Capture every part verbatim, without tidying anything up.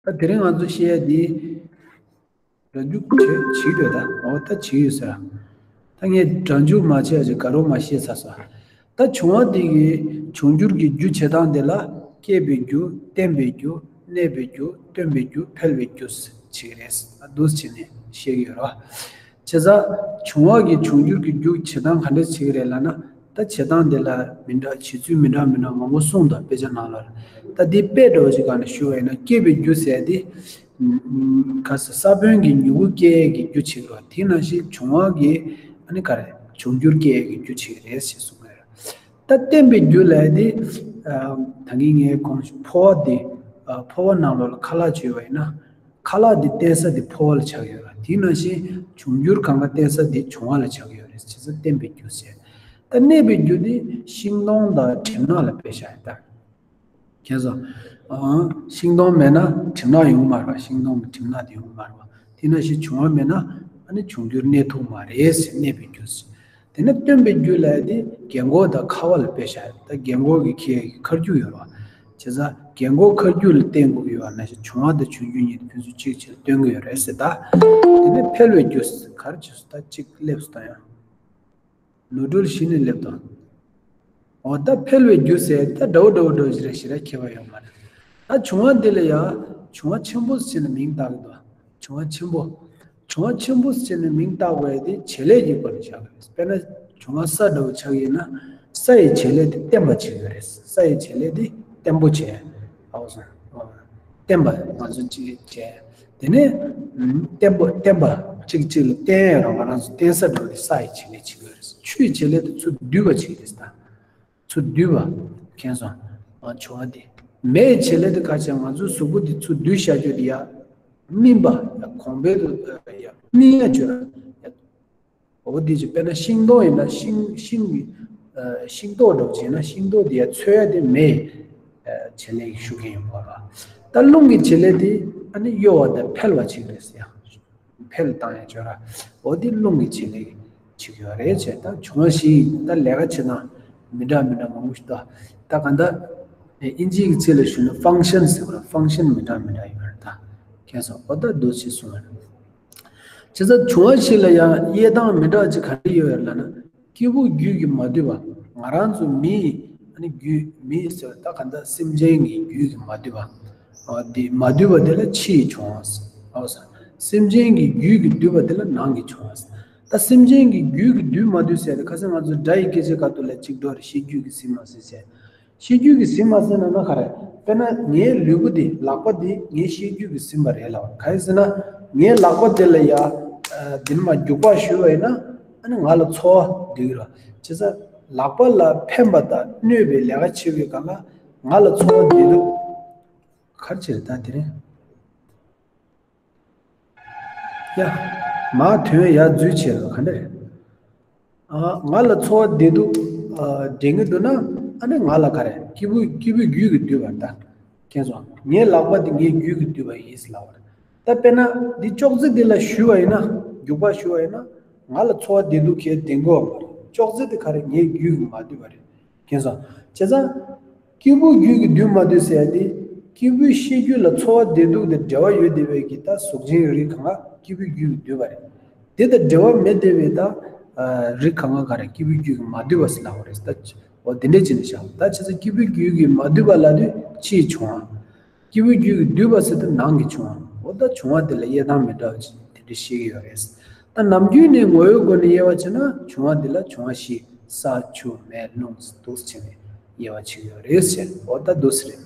ད་དེ་རིང་ང་ཚོ་བཤད་ཡ་འདི་སྒྲ་འཇུག་བྱེད་བྱེད་ཡོད་ད། འོ་ད་བྱེད་ཡོད་ཟེར། ད་ངས་སྒྲ་འཇུག་མ་བྱས་ཅིག་དགའ་རོགས་མ་བཤད་ཚར་སོང་། ད་བྱུང་བ་འདི་གི་འབྱུང་འགྱུར་གྱི་རྒྱུ་བྱེད་སྟངས་འདི་ལ་སྐྱེས་པའི་རྒྱུ། བརྟེན་པའི་རྒྱུ། གནས་པའི་རྒྱུ། སྟོན་པའི་རྒྱུ། འཕེལ་བའི་རྒྱུ་བྱེད་ཀྱི་རེད། ད་འདུག་སེ་བྱས་ནས་བཤད་ཀྱི་ཡོད་རེད་བ། བྱས་ཙང་བྱུང་བ་གི་འབྱུང་འགྱུར་གྱི་རྒྱུ་བྱེད་སྟངས་ག་འདྲ་བྱེད་ཀྱི་རེད་ལབ་ན། ད་བྱེད་སྟངས་དེ་ལ་མི་འདྲ་བྱེད་ཚུལ་མི་འདྲ་མི་འདྲ་མང་པོ་གསུངས་འདུག་དཔེ་ཆ་ནང་ལ། ད་འདི་དཔེ་འདྲ་བོ་ཞིག་སྒང་ནས་ཞུ་བ་ཡིན་ན། སྐྱེས་པའི་རྒྱུ་ཟེར་དེ་ག་ས་ས་བོན་གྱི་མྱུ་གུ་སྐྱེ་ཡས་ཀྱི་རྒྱུ་བྱེད་ཀྱི་རེད། དེ་ནང་བཞིན་བྱུང་བ་གི་ཨ་ནི་ག་རེ་འབྱུང་འགྱུར་སྐྱེ་ཡས་ཀྱི་རྒྱུ་བྱེད་ཀྱི་རེད་ཞེས་གསུངས་པ་རེད། ད་བརྟེན་པའི་རྒྱུ་ལབ་ཡས་དེ་ད་གིན་ངས་གོང་ཕོ་བ་དེ་ཕོ་བ་ནང་ལོགས་ལ་ཁ་ལག་བྱས་པ་ཡིན་ན། ཁ་ལག་འདི་བརྟེན་ས་འདི་ཕོ་བ་ལ་ཆགས་ཡོད་ར། དེ་ནང་བཞིན་འབྱུང་འགྱུར་གང་ག་བརྟེན་ས་འདི་བྱུང་བ་ལ་ཆགས་ཡོད་རེད། བྱས་ཙང་བརྟེན་པའི་རྒྱུ་ཟེར། ད་གནས་པའི་རྒྱུ་འདི་ཤིང་སྡོང་དང་གྲིབ་ནག་ལ་དཔེ་བཞག་ཡོད་ད། མཁྱེན་སོང་། ཨང་། ཤིང་སྡོང་མེད་ན་གྲིབ་ནག་ཡོང་མ་རེད་བ། ཤིང་སྡོང་གི་གྲིབ་ནག་དེ་ཡོང་མ་རེད་བ། དེ་ནང་བཞིན་བྱུང་བ་མེད་ན་ཨ་ནི་འབྱུང་འགྱུར་གནས་ཐུབ་མ་རེད་ཟེར། གནས་པའི་རྒྱུ་ཟེར། དེ་ནས་སྟོན་པའི་རྒྱུ་ལབ་ཡས་དེ་རྒན་གོག་དང་ཁ་བ་ལ་དཔེ་བཞག་ཡོད། ད་རྒན་གོག་གི་ཁའི་ཁར་རྒྱུག་ཡོད་རེད་བ། བྱས་ཙང་རྒན་གོག་ཁར་རྒྱུག་ལ་བརྟེན་དགོས་ཀྱི་ཡོད་པ་ནང་བཞིན་བྱུང་བ་དང་འབྱུང་རྒྱུ་གཉིས་དེ་ཕན་ཚུན་གཅིག་གཅིག་ལ་བརྟེན་གྱི་ཡོད་རེད་ཟེར། ད་དེ་ནས་འཕེལ་བའི་རྒྱུ་ཟེར། ག་རེ་བྱས་སོང་། ད་གཅིག་སླེབས་སོང་། ད་ཡང་ནོར་འཁྲུལ་གཞི་ནས་སླེབས་དང་། འོ་ད་འཕེལ་བའི་རྒྱུ་ཟེར། ད་འདྲ་བོ་འདྲ་བོ་འདྲ་བོ་ཞིག་རེད། ཞེ་དྲག་ཁྱད་པར་ཡོད་མ་རེད། ད་བྱུང་བ་འདི་ལ་ཡང་བྱུང་བ་ཆེན་པོ་ཟེར་ནས་མིང་བཏགས་ཀྱི་འདུག་བྱུང་བ་ཆེན་པོ། བྱུང་བ་ཆེན་པོ་ཟེར་ནས་མིང་བཏགས་པ་དེ་བྱེད་ལས་ཀྱི་སྒོ་ནས་བཞག་གི་རེད། དཔེར་ན་བྱུང་བ་ས་འདྲ་བོ་ཆགས་ཡིན་ན། ས་ཡི་བྱེད་ལས་དེ་བརྟེན་པ་བྱེད་ཀྱི་རེད། ས་ཡི་བྱེད་ལས་དེ་བརྟན་པོ་བྱས། ཨའོ་སོང་། བརྟེན་པ་ང་ཚོ་གཅིག་བྱས། དེ་ནས་བརྟན་པོ་བརྟེན་པ་གཅིག་གཅིག་ལ་བརྟེན་ཡ་རང་ང་རང་ཚོ་བརྟེན་ས་འདྲ་བོ་དེ་ས་ཡི་བྱེད་ལས་བྱེད་ཀྱི་རེད། ཆུ་ཡི་བྱེད་ལས་དེ་ཚུར་བསྡུས་པ་བྱེད་ཀྱི་རེད་ད། ཚུར་བསྡུས་པ། མཁྱེན་སོང་། ཨ་བྱུང་བ་དེ། མེ་ཡི་བྱེད་ལས་དེ་ག་ཅིག་ང་ཚོའི་གཟུགས་པོ་འདི་ཚུར་བསྡུས་བཞག་རྒྱུ་དེ་ཡ། སྨིན་པ། ཡ་གོང་འཕེལ་དུ་ཡ་སྨིན་ཡ་བྱོས་ར། ཡ། འོ་དེ་ཅིག་དཔེར་ན་ཤིང་སྡོང་ཡིན་ན་ཤིང་ཤིང་གི་ཤིང་ཏོག་འདྲ་བོ་ཅིག་ཡིན་ན་ཤིང་ཏོག་དེ་ཡ་ཚོས་ཡ་དེ་མེ་ཡི་བྱེད་ལས་ཤུགས་རྐྱེན་ཡོད་པ་ར། ད་རླུང་གི་བྱེད་ལས་དེ་ཨ་ནི་གཡོ་བ་དང་འཕེལ་བ་ཅིག་རེད་ཟེར་ཡ། འཕེལ་བཏང་ཡ་བྱོས་ར། འོ་དེ་རླུང་གི་བྱེད་ལས་ཅིག་ཡོད་རེད་བྱས། ད་བྱུང་བ་བཞི་ཡིན། ད་ལས་ཀ་བྱེད་སྟངས་མི་འདྲ་མི་འདྲ་མང་པོ་ཞིག་འདུག་ད་ག་འདྲ་ཨིན་ཇིའི་ཚིག་ལ་ཞུས་ན་ཕང་ཤན་ཟེར་བ་ར། ཕང་ཤན་མི་འདྲ་མི་འདྲ་ཡོད་རེད་ད། མཁྱེན་སོང་། འོ་ད་འདུག་སེ་གསུངས་པ་རེད། བྱས་ཙང་བྱུང་བ་བཞི་ལ་ཡང་དབྱེ་སྟངས་མི་འདྲ་ཅིག་ག་རེ་ཡོད་རེད་ལབ་ན། སྐྱེས་བུ་རྒྱུད་ཀྱིས་མ་བསྡུས་པ། ང་རང་ཚོ་མི་ཡི་ཨ་ནི་རྒྱུད། མི་ཟེར་བ་ད་ག་འདྲ་སེམས་ཅན་གྱི་རྒྱུད་ཀྱིས་མ་བསྡུས་པ། ཨ་དེ་མ་བསྡུས་པ་དེ་ལ་ཕྱི་ཡི་བྱུང་བ་ཟེར། ཨོ་ཟེར། སེམས་ཅན་གྱི་རྒྱུད་ཀྱིས་བསྡུས་པ་དེ་ལ་ནང་གི་བྱུང་བ་ཟེར། ད་སེམས་ཅན་གྱི་རྒྱུད་ཀྱིས་བསྡུས་མ་བསྡུས་ཟེར་ཏེ་ཁ་སང་ང་ཚོ་སྒྲ་ཡི་སྐད་ཆའི་སྐབས་དུ་ལ་གཅིག་འགྲོ་རེད། ཤེས་རྒྱུད་ཀྱིས་ཟིན་མ་ཟིན་ཟེར། ཤེས་རྒྱུད་ཀྱིས་ཟིན་མ་ཟིན་ལབ་ན་ག་རེ། དཔེར་ན་ངའི་ལུས་པོ་འདི་ལག་པ་འདི་ངའི་ཤེས་རྒྱུད་ཀྱིས་ཟིན་པ་རེད་ལབ། ག་རེ་ཟེར་ན་ངའི་ལག་པ་འདི་ལ་ཡ་འདི་ནས་མར་རྒྱུག་པ་གཞུས་པ་ཡིན་ན་ཨ་ནི་ང་ལ་ཚོར་བ་འདི་རེད། བྱས་ཙང་ལག་པ་ལ་ཕན་པ་དང་གནོད་པའི་ལས་ཀ་བྱེད་པའི་སྒང་ལ་ང་ལ་ཚོར་བ་འདི་འདུག་ག་རེ་བྱས་རེད་ད་དེ་རིང་། ཡ། མ་དོན་ཡར་འཛུལ་བྱས་ལ་ག་འདྲ་རེད། ཨ་ང་ལ་ཚོར་བ་བདེ་སྡུག་ཨ་འདྲེན་གྱི་འདུག་ན་ཨ་ནི་ང་ལ་ག་རེ། སྐྱེས་བུ་སྐྱེས་བུའི་རྒྱུད་ཀྱིས་བསྡུས་པ་རེད་ད། མཁྱེན་སོང་། ངའི་ལག་པ་འདི་ངའི་རྒྱུད་ཀྱིས་བསྡུས་པ་ཡིན་ཟེར་ལབ་པ་རེད། ད་དཔེར་ན་འདི་ཅོག་ཙེ་འདི་ལ་གཞུས་པ་ཡིན་ན། རྒྱུག་པ་གཞུས་པ་ཡིན་ན་ང་ལ་ཚོར་བ་བདེ་སྡུག་གང་ཡང་ལྡན་གྱི་ཡོད་མ་རེད། ཅོག་ཙེ་འདི་ག་རེ། ངའི་རྒྱུད་ཀྱིས་མ་བསྡུས་པ་རེད། མཁྱེན་སོང་། བྱས་ཙང་། སྐྱེས་བུ་རྒྱུད་ཀྱིས་བསྡུས་མ་བསྡུས་ཟེར་ཡ་དེ། སྐྱེས་བུའི་ཤེས་རྒྱུད་ལ་ཚོར་བ་བདེ་སྡུག་དང་འབྲེལ་བ་ཡོད་བསྡད་པའི་གི་ད་གཟུགས་ཅན་གྱི་རིགས་གང་ག་སྐྱེས་བུའི་རྒྱུད་ཀྱིས་བསྡུས་པ་རེད། དེ་དང་འབྲེལ་བ་མེད་བསྡད་པའི་ད། རིགས་གང་ག་ག་རེ། སྐྱེས་བུའི་རྒྱུད་ཀྱིས་མ་བསྡུས་པ་ཟེར་ལབ་པ་རེད་ད། འོ་དེ་འདྲས་བྱས་ནས་བཞག་ད་བྱས་ཙང་སྐྱེས་བུའི་རྒྱུད་ཀྱིས་མ་བསྡུས་པ་ལབ་དུས་ཕྱིའི་བྱུང་བ། སྐྱེས་བུའི་རྒྱུད་ཀྱིས་བསྡུས་པ་ཟེར་དུས་ནང་གི་བྱུང་བ། འོ་ད་བྱུང་བ་དེ་ལ་དབྱེ་སྟངས་མི་འདྲ་བ་ཅིག་དེ་འདྲ་ཤེས་ཀྱི་ཡོད་རེད། ད་ནམ་རྒྱུན་ནས་ངོ་བོའི་སྒོ་ནས་དབྱེ་བ་ཕྱེ་ན་བྱུང་བ་འདི་ལ་བྱུང་བ་བཞི། ས་ཆུ་མེ་རླུང་ཟེར་འདུག་སེ་བྱས་ནས་དབྱེ་བ་ཕྱེ་ཀྱི་ཡོད་རེད་ཟེར། འོ་ད་འདུག་སེ་རེད།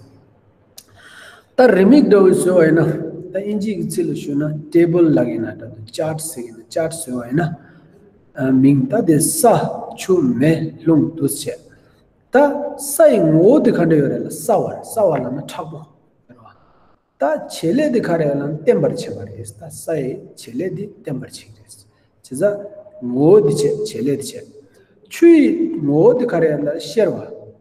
ད་རེའུ་མིག་འདྲ་བོ་བཟོས་པ་ཡིན་ན། ད་ཨིན་ཇིའི་ཚིག་ལ་ཞུས་ན་ཊེ་བལ་ལབ་ཀྱི་ཡིན་ན་འདྲ་འདུག་ཅར་ཊི་ཟེར་གྱི་ཡིན་ན། ཅར་ཊི་བཟོས་པ་ཡིན་ན། ཨ་མིང་ད་དེ་ས་ཆུ་མེ་རླུང་འདུག་སེ་བྱས། ད་ས་ཡི་ངོ་བོ་དེ་ག་འདྲ་ཡོད་རེད་ལབ། སྲ་བ་རེད། སྲ་བ་ལབ་ན་མཁྲེགས་པོ་རེད་བ། ད་བྱེད་ལས་དེ་ག་རེ་ལབ་ན་བརྟན་པར་བྱེད་པ་རེད། ད་ས་ཡི་བྱེད་ལས་དེ་བརྟན་པར་བྱེད་ཀྱི་རེད། བྱས་ཙང་ངོ་བོ་དེ་བྱས། བྱེད་ལས་དེ་བྱས། ཆུ་ཡི་ངོ་བོ་དེ་ག་རེ་ལབ་ན་གཤེར་བ།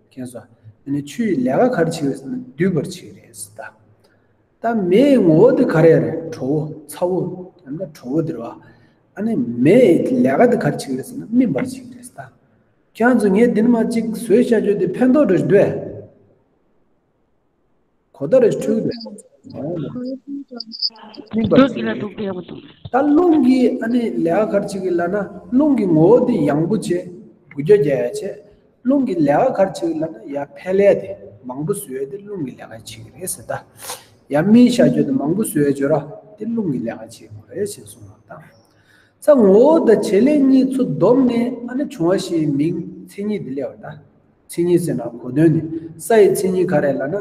མཁྱེན་སོང་། ཨ་ནི་ཆུ་ཡི་ལས་ཀ་ག་རེ་བྱེད་ཀྱི་རེད་ཟེར་ན་སྡུད་པར་བྱེད་ཀྱི་རེད་ཟེར་ད། ད་མེ་ཡི་ངོ་བོ་དེ་ག་རེ་རེད། དྲོ་བོ། ཡང་ན་དྲོ་བོ་དེ་རེད་བ། ཨ་ནི་མེ་ཡི་ལས་ཀ་དེ་ག་རེ་བྱེད་ཀྱི་རེད་ཟེར་ན་སྨིན་པར་བྱེད་ཀྱི་རེད་ཟེར་ད། ཁྱེད་རང་ཚོ་ངས་འདི་ནས་མར་གཅིག་བཟོས་བཞག་རྒྱུ་དེ་ཕན་ཐོགས་འདྲ་ཞིག་འདུག་གས། གོ་བརྡ་རེ་ཞིག་འཕྲོད་ཀྱི་འདུག་སྙིང་པར་འཛིན་པའི། ད་རླུང་གི་ཨ་ནི་ལས་ཀ་ག་རེ་བྱེད་ཀྱི་ལབ་ན། རླུང་གི་ངོ་བོ་དེ་ཡང་པོ་བྱས། འགུལ་སྐྱོད་རྒྱག་ཡ་བྱས། རླུང་གི་ལས་ཀ་ག་རེ་བྱེད་ཀྱི་ལབ་ན། ཡར་འཕེལ་ཡ་དེ་མང་པོ་བཟོ་ཡ་དེ་རླུང་གི་ལས་ཀ་བྱེད་ཀྱི་རེད་ཟེར། ད་ཡར་སྨིན་བཞག་རྒྱུ་དེ་མང་པོ་བཟོ་ཡ་བྱེད་ར་དེ་རླུང་གི་ལས་ཀ་བྱེད་དགོས་རེད་ཟེར་གསུངས་པ་དང་། ས་ངོ་བོ་དང་བྱེད་ལས་གཉིས་ཚུར་བསྡོམས་ནས་ཨ་ནི་བྱུང་བ་ཞེས་མིང་མཚན་ཉིད་དེ་སླེབས་པ་དང་། མཚན་ཉིད་ཟེར་ན་གོ་དོན་ནི། ས་ཡི་མཚན་ཉིད་ག་རེ་ལབ་ན།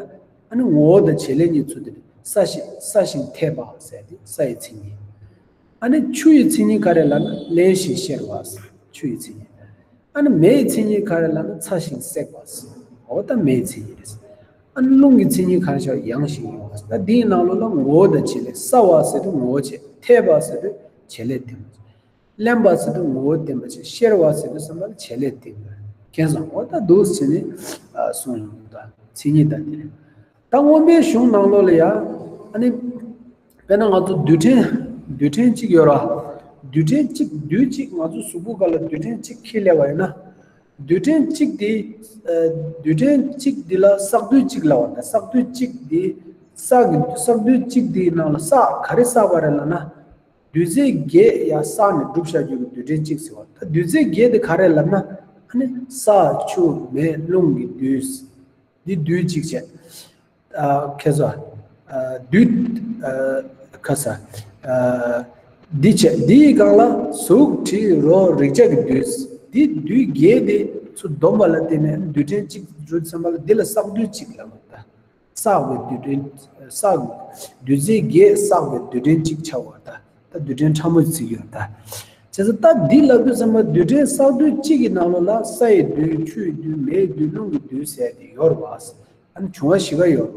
ཨ་ནི་ངོ་བོ་དང་བྱེད་ལས་གཉིས་ཚུར་དེ་ནི་ས་ཞིང་ས་ཞིང་འཐས་པ་ཟེར་ཏེ་ས་ཡི་མཚན་ཉིད། ཨ་ནི་ཆུ་ཡི་མཚན་ཉིད་ག་རེ་ལབ་ན། རླན་ཞིང་གཤེར་བ་ཟེར་ཆུ་ཡི་མཚན་ཉིད། ཨ་ནི་མེ་ཡི་མཚན་ཉིད་ག་རེ་ལབ་ན། ཚ་ཞིང་བསྲེག་པ་ཟེར། འོ་ད་མེ་ཡི་མཚན་ཉིད་རེད། ཨ་ནི་རླུང་གི་མཚན་ཉིད་ག་རེ་ཤར། ཡང་ཞིང་ཡང་བ་ཟེར། ད་འདིའི་ནང་ལོགས་ལ་ངོ་བོ་དང་བྱེད་ལས། སྲ་བ་ཟེར་དུས་ངོ་བོ་བྱས། འཐས་པ་ཟེར་དུས་བྱེད་ལས་བསྟན་པ། རླན་པ་ཟེར་དུས་ངོ་བོ་བསྟན་པ་བྱས། གཤེར་བ་ཟེར་དུས་ཙམ་པ་ལ་བྱེད་ལས་བསྟན་པ། མཁྱེན་སོང་། འོ་ད་འདུག་སེ་བྱས་ནས་གསུངས་ཡོང་འདུག་མཚན་ཉིད་དང་དེ་རེད། ད་མངོན་པའི་གཞུང་ནང་ལོགས་ལ་ཡང་། ཨ་ནི་དཔེར་ན་ང་ཚོ་རྡུལ་ཕྲན་རྡུལ་ཕྲན་གཅིག་ཡོད་ར། རྡུལ་ཕྲན་གཅིག་རྡུལ་གཅིག་ང་ཚོ་གཟུགས་པོ་སྒང་ལ་རྡུལ་ཕྲན་གཅིག་འཁྱེར་སླེབས་པ་ཡིན་ན། རྡུལ་ཕྲན་གཅིག་དེ། ཨ། རྡུལ་ཕྲན་གཅིག་འདི་ལ་བསགས་རྡུལ་གཅིག་ལབ་པ་དང་། བསགས་རྡུལ་གཅིག་འདི། བསགས་ཀྱི་བསགས་རྡུལ་གཅིག་འདིའི་ནང་ལ་བསགས་ག་རེ་བསགས་པ་རེད་ལབ་ན། རྡུལ་རྫས་བརྒྱད་ཡར་བསགས་ནས་གྲུབ་བཞག་རྒྱུ་གི་རྡུལ་ཕྲན་གཅིག་ཟེར་བ། ད་རྡུལ་རྫས་བརྒྱད་དེ་ག་རེ་ལབ་ན། ཨ་ནི་ས་ཆུ་མེ་རླུང་གི་རྡུལ། འདི་རྡུལ་གཅིག་བྱས། ཨ། ཁྱེད་ཚོ། ཨ། རྡུལ། ཨ། ཁ་ས། ཨ། འདི་བྱས། འདིའི་སྒང་ལ་གཟུགས་དྲི་རོ་རེག་བྱ་གི་རྡུལ། འདི་རྡུལ་བརྒྱད་དེ་ཚུར་བསྡོམས་པ་ལ་བརྟེན་ནས་རྡུལ་ཕྲན་གཅིག་གྲུབ་ཙམ་པ་ལ་འདི་ལ་བསགས་རྡུལ་གཅིག་ལབ་པ་དང་། བསགས་པའི་རྡུལ་ཕྲན། བསགས། རྡུལ་རྫས་བརྒྱད་བསགས་པའི་རྡུལ་ཕྲན་གཅིག་ཆགས་པ་དང་། ད་རྡུལ་ཕྲན་ཕྲ་མོ་ཅིག་ཡོད་ད། བྱས་ཙང་ད་འདི་ལབ་དུས་ཙམ་པ་རྡུལ་ཕྲན་བསགས་རྡུལ་གཅིག་གི་ནང་ལོགས་ལ་སའི་རྡུལ། ཆུའི་རྡུལ། མེའི་རྡུལ། རླུང་གི་རྡུལ་ཟེར་ཏེ་ཡོད་རེད་བ། ཨ་ནི་བྱུང་བ་བཞི་ཀ་ཡོད་རེད་བ།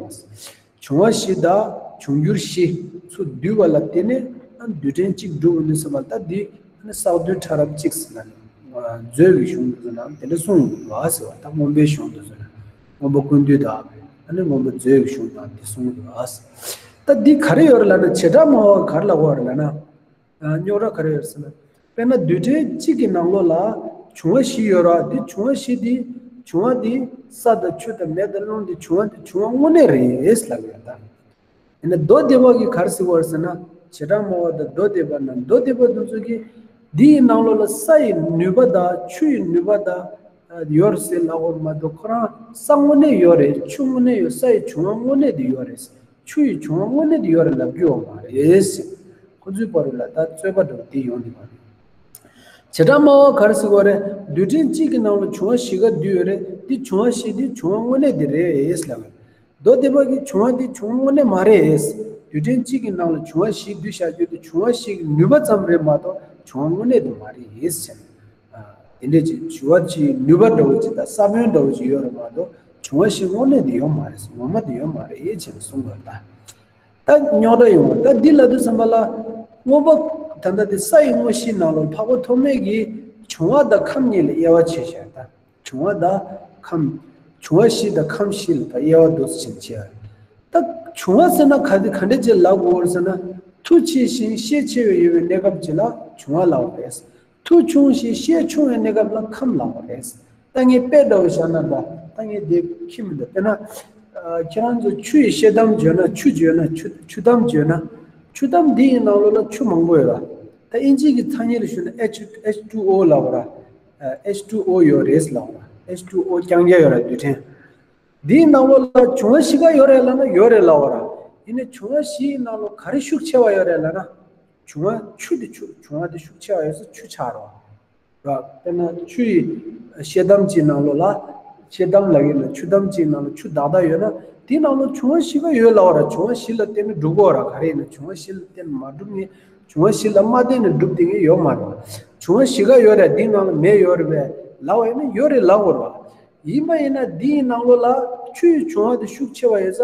བྱུང་བ་བཞི་དང་འབྱུང་འགྱུར་བཞི་ཚུར་བསྡུས་པ་ལ་བརྟེན་ནས། ཨ་ནི་རྡུལ་ཕྲན་གཅིག་གྲུབ་ཡོང་དུས་ཙམ་པ་ལ་ད་འདི། ཨ་ནི་བསགས་རྡུལ་ཕྲ་རབ་གཅིག་ཟེར་ན། མཛོད་ཀྱི་གཞུང་དེ་ཚོ་ནང་དེ་འདྲ་གསུངས་ཡོད་རེད་བ་ཟེར་བ། ད་མངོན་པའི་གཞུང་དེ་ཚོ་ནང་མངོན་པ་ཀུན་བཏུས་དང་། ཨ་ནི་མངོན་པ་མཛོད་ཀྱི་གཞུང་ནང་དེ་གསུངས་ཡོད་རེད་བ། ད་འདི་ག་རེ་ཡོད་རེད་ལབ་ན། བྱེ་བྲག་སྨྲ་བ་ག་རེ་ལབ་ཀྱི་ཡོད་རེད་ལབ་ན། རྙོག་དྲ་ག་རེ་ཡོད་ཟེར་ན། དཔེར་ན་རྡུལ་ཕྲན་གཅིག་གི་ནང་ལོགས་ལ་བྱུང་བ་བཞི་ཡོད་ར། འདི་བྱུང་བ་བཞི་འདི། བྱུང་བ་འདི་ས་དང་ཆུ་དང་མེ་དང་རླུང་འདི། བྱུང་བ་འདི་བྱུང་བ་དངོས་གནས་རེད་ལབ་ཡོད་ད། ཡིན་ན་མདོ་སྡེ་པ་གིས་ག་རེ་ཟེར་བ་རེད་ཟེར་ན། བྱེ་བྲག་སྨྲ་བ་དང་མདོ་སྡེ་པ་ན། མདོ་སྡེ་པ་དེ་ཚོ་གིས་འདིའི་ནང་ལོགས་ལ་ས་ཡི་ནུས་པ་དང་ཆུ་ཡི་ནུས་པ་དང་ཡོད་རེད་ཟེར་ལབ་ཀྱི་ཡོད་མ་གཏོགས། ཁོ་རང་ས་དངོས་གནས་ཡོད་རེད། ཆུ་དངོས་གནས་ཡོད། ས་ཡི་བྱུང་བ་དངོས་གནས་དེ་ཡོད་རེད། ཆུ་ཡི་བྱུང་བ་དངོས་གནས་དེ་ཡོད་རེད་ལབ་ཀྱི་ཡོད་མ་རེད། ཁོ་ཚོའི་བར་ལ་ད་རྩོད་པ་འདྲ་བོ་དེ་ཡོང་གི་ཡོད་རེད། བྱེ་བྲག་སྨྲ་བ་ག་རེ་ཟེར་གྱི་ཡོད་རེད། རྡུལ་ཕྲན་གཅིག་གི་ནང་ལ་བྱུང་བ་བཞི་ཀ་འདུས་ཡོད་རེད། འདི་བྱུང་བ་བཞི་འདི་བྱུང་བ་དངོས་གནས་དེ་རེད་ལབ་ཡོད། མདོ་སྡེ་པ་གིས་བྱུང་བ་འདི་བྱུང་བ་དངོས་གནས་མ་རེད། རྡུལ་ཕྲན་གཅིག་གི་ནང་ལ་བྱུང་བ་བཞི་འདུས་བཞག་རྒྱུ་དེ་བྱུང་བ་བཞི་གི་ནུས་པ་ཙམ་རེད་མ་གཏོགས་བྱུང་བ་དངོས་གནས་དེ་མ་རེད་ཟེར། ཨ། དེ་འདྲས་ཀྱི་བྱུང་བ་གཅིག་ནུས་པ་འདྲ་བོ་ཅིག་དང་ས་བོན་འདྲ་བོ་ཅིག་ཡོད་རེད་མ་གཏོགས། བྱུང་བ་བཞི་དངོས་གནས་དེ་ཡོད་མ་རེད། ངོ་མ་དེ་ཡོད་མ་རེད་ཅེས་གསུངས་པ་རེད་ད། ད་རྙོག་དྲ་ཡོང་བ་ད་འདི་ལབ་དུས་ཙམ་པ་ལ། མངོན་པ་ད་ལྟ་དེ་ས་ཡི་དངོས་གཞིའི་ནང་ལ་འཕགས་པ་ཐོགས་མེད་ཀྱིས་བྱུང་བ་དང་ཁམས་གཉིས་ལ་དབྱེ་བ་ཕྱེ་བཞག་ད། བྱུང་བ་དང་ཁམས། བྱུང་བ་བཞི་དང་ཁམས་བཞི་ལ་ད་དབྱེ་བ་འདུག་སེ་ཕྱེ་བ། ད་བྱུང་བ་ཟེར་ན་ག་དེ་ག་འདྲ་ཅིག་ལབ་དགོས་རེད་ཟེར་ན། མཐུ་ཆེ་ཞིང་ཤས་ཆེ་བའི་ཡོད་པའི་གནས་སྐབས་ཅིག་ལ་བྱུང་བ་ལབ་པ་རེད། མཐུ་ཆུང་ཞིང་ཤས་ཆུང་བའི་གནས་སྐབས་ལ་ཁམས་ལབ་པ་རེད། ད་ངས་དཔེ་འདྲ་བོ་བཞག་ན་འདྲ། ད་ངས་དེ་ཁྱི་མི་འདུག་དཔེར་ན། ཨ། ཁྱེད་རང་ཚོ་ཆུ་ཡི་ཤེལ་དམ་བརྗོད་ན། ཆུ་བརྗོད་ན། ཆུ་ཆུ་དམ་བརྗོད་ན། ཆུ་དམ་འདི་ཡི་ནང་ལོགས་ལ་ཆུ་མང་པོ་ཡོད་ར། ད་ཨིན་ཇི་གི་ཐ་སྙད་ལ་ཞུས་ན་H H two O ལབ་པ་ར། ཨ། H two O ཡོད་རེད་ལབ་པ་ར། H two O རྐྱང་རྐྱང་ཡོད་ར་རྡུལ་ཕྲན། འདིའི་ནང་ལོགས་ལ་བྱུང་བ་བཞི་ཀ་ཡོད་རེད་ལབ་ན་ཡོད་རེད་ལབ་པ་ར། ཡིན་ནའི་བྱུང་བ་བཞི་ཡི་ནང་ལོགས་ག་རེ་ཤུགས་ཆེ་བ་ཡོད་རེད་ལབ་ན། བྱུང་བ་ཆུ་དེ་ཆུ། བྱུང་བ་དེ་ཤུགས་ཆེ་བ་ཡོད་ས་ཆུ་ཆགས་རེད་བ། ར། དཔེར་ན་ཆུ་ཡི་ཤེལ་དམ་གཅིག་ནང་ལོགས་ལ། ཤེལ་དམ་ལབ་ཡོད་ན་ཆུ་དམ་གཅིག་ནང་ལ་ཆུ་དག་དག་ཡོད་ན། དེའི་ནང་ལོགས་བྱུང་བ་བཞི་ཀ་ཡོད་ལབ་པ་ར། བྱུང་བ་བཞི་ལ་བརྟེན་ནས་གྲུབ་ཀྱི་ཡོད་ར། ག་རེ་ཡིན་ན་བྱུང་བ་བཞི་ལ་བརྟེན་ནས་མ་གྲུབ་མཁན། བྱུང་བ་བཞི་ལ་མ་བརྟེན་ནས་གྲུབ་བསྡད་མཁན་ཡོད་མ་རེད་བ། བྱུང་བ་བཞི་ཀ་ཡོད་རེད། དེའི་ནང་ལ་མེ་ཡོད་རེད་པས་ལབ་པ་ཡིན་ན་ཡོད་རེད་ལབ་དགོས་རེད་བ། ཡིན་པ་ཡིན་ན་འདིའི་ནང་ལོགས་ལ་ཆུ་ཡི་བྱུང་བ་དེ་ཤུགས་ཆེ་བ་ཡོད་ས་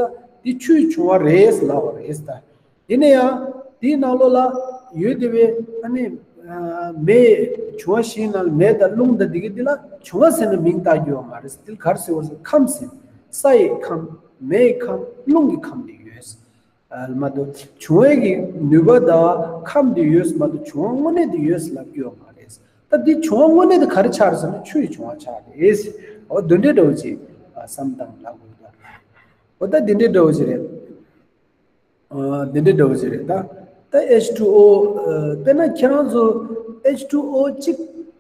འདི་ཆུ་ཡི་བྱུང་བ་རེད་ལབ་པ་རེད་ད། ཡིན་ན་ཡང་། དེའི་ནང་ལོགས་ལ་ཡོད་བསྡད་པའི་ཨ་ནི། ཨ། མེ། བྱུང་བ་བཞིའི་ནང་ལ་མེ་དང་རླུང་དང་འདི་གི་འདི་ལ་བྱུང་བ་ཟེར་ནས་མིང་བཏགས་རྒྱུ་ཡོད་མ་རེད། འདི་ལ་ག་རེ་ཟེར་བ་ཟེར། ཁམས་ཟེར། ས་ཡི་ཁམས། མེ་ཡི་ཁམས། རླུང་གི་ཁམས་འདི་ཡོད། ཨ། མ་གཏོགས་བྱུང་བའི་གི་ནུས་པ་དང་ཁམས་འདི་ཡོད་མ་གཏོགས་བྱུང་བ་དངོས་གནས་འདི་ཡོད་ལབ་རྒྱུ་ཡོད་མ་རེད། ད་འདི་བྱུང་བ་དངོས་གནས་འདི་ག་རེ་ཆགས་རེད་ཟེར་ན་ཆུ་ཡི་བྱུང་བ་ཆགས་རེད། འོ་དེ་འདྲའི་འདྲ་བོ་ཅིག་བསམ་སྟངས་ལབ་དགོས་ད། འོ་ད་དེ་འདྲའི་འདྲ་བོ་ཅིག་རེད། འདི་འདྲའི་འདྲ་བོ་ཞིག་རེད་ད། ད་H two O དཔེར་ན་ཁྱེད་རང་ཚོ་H two O གཅིག་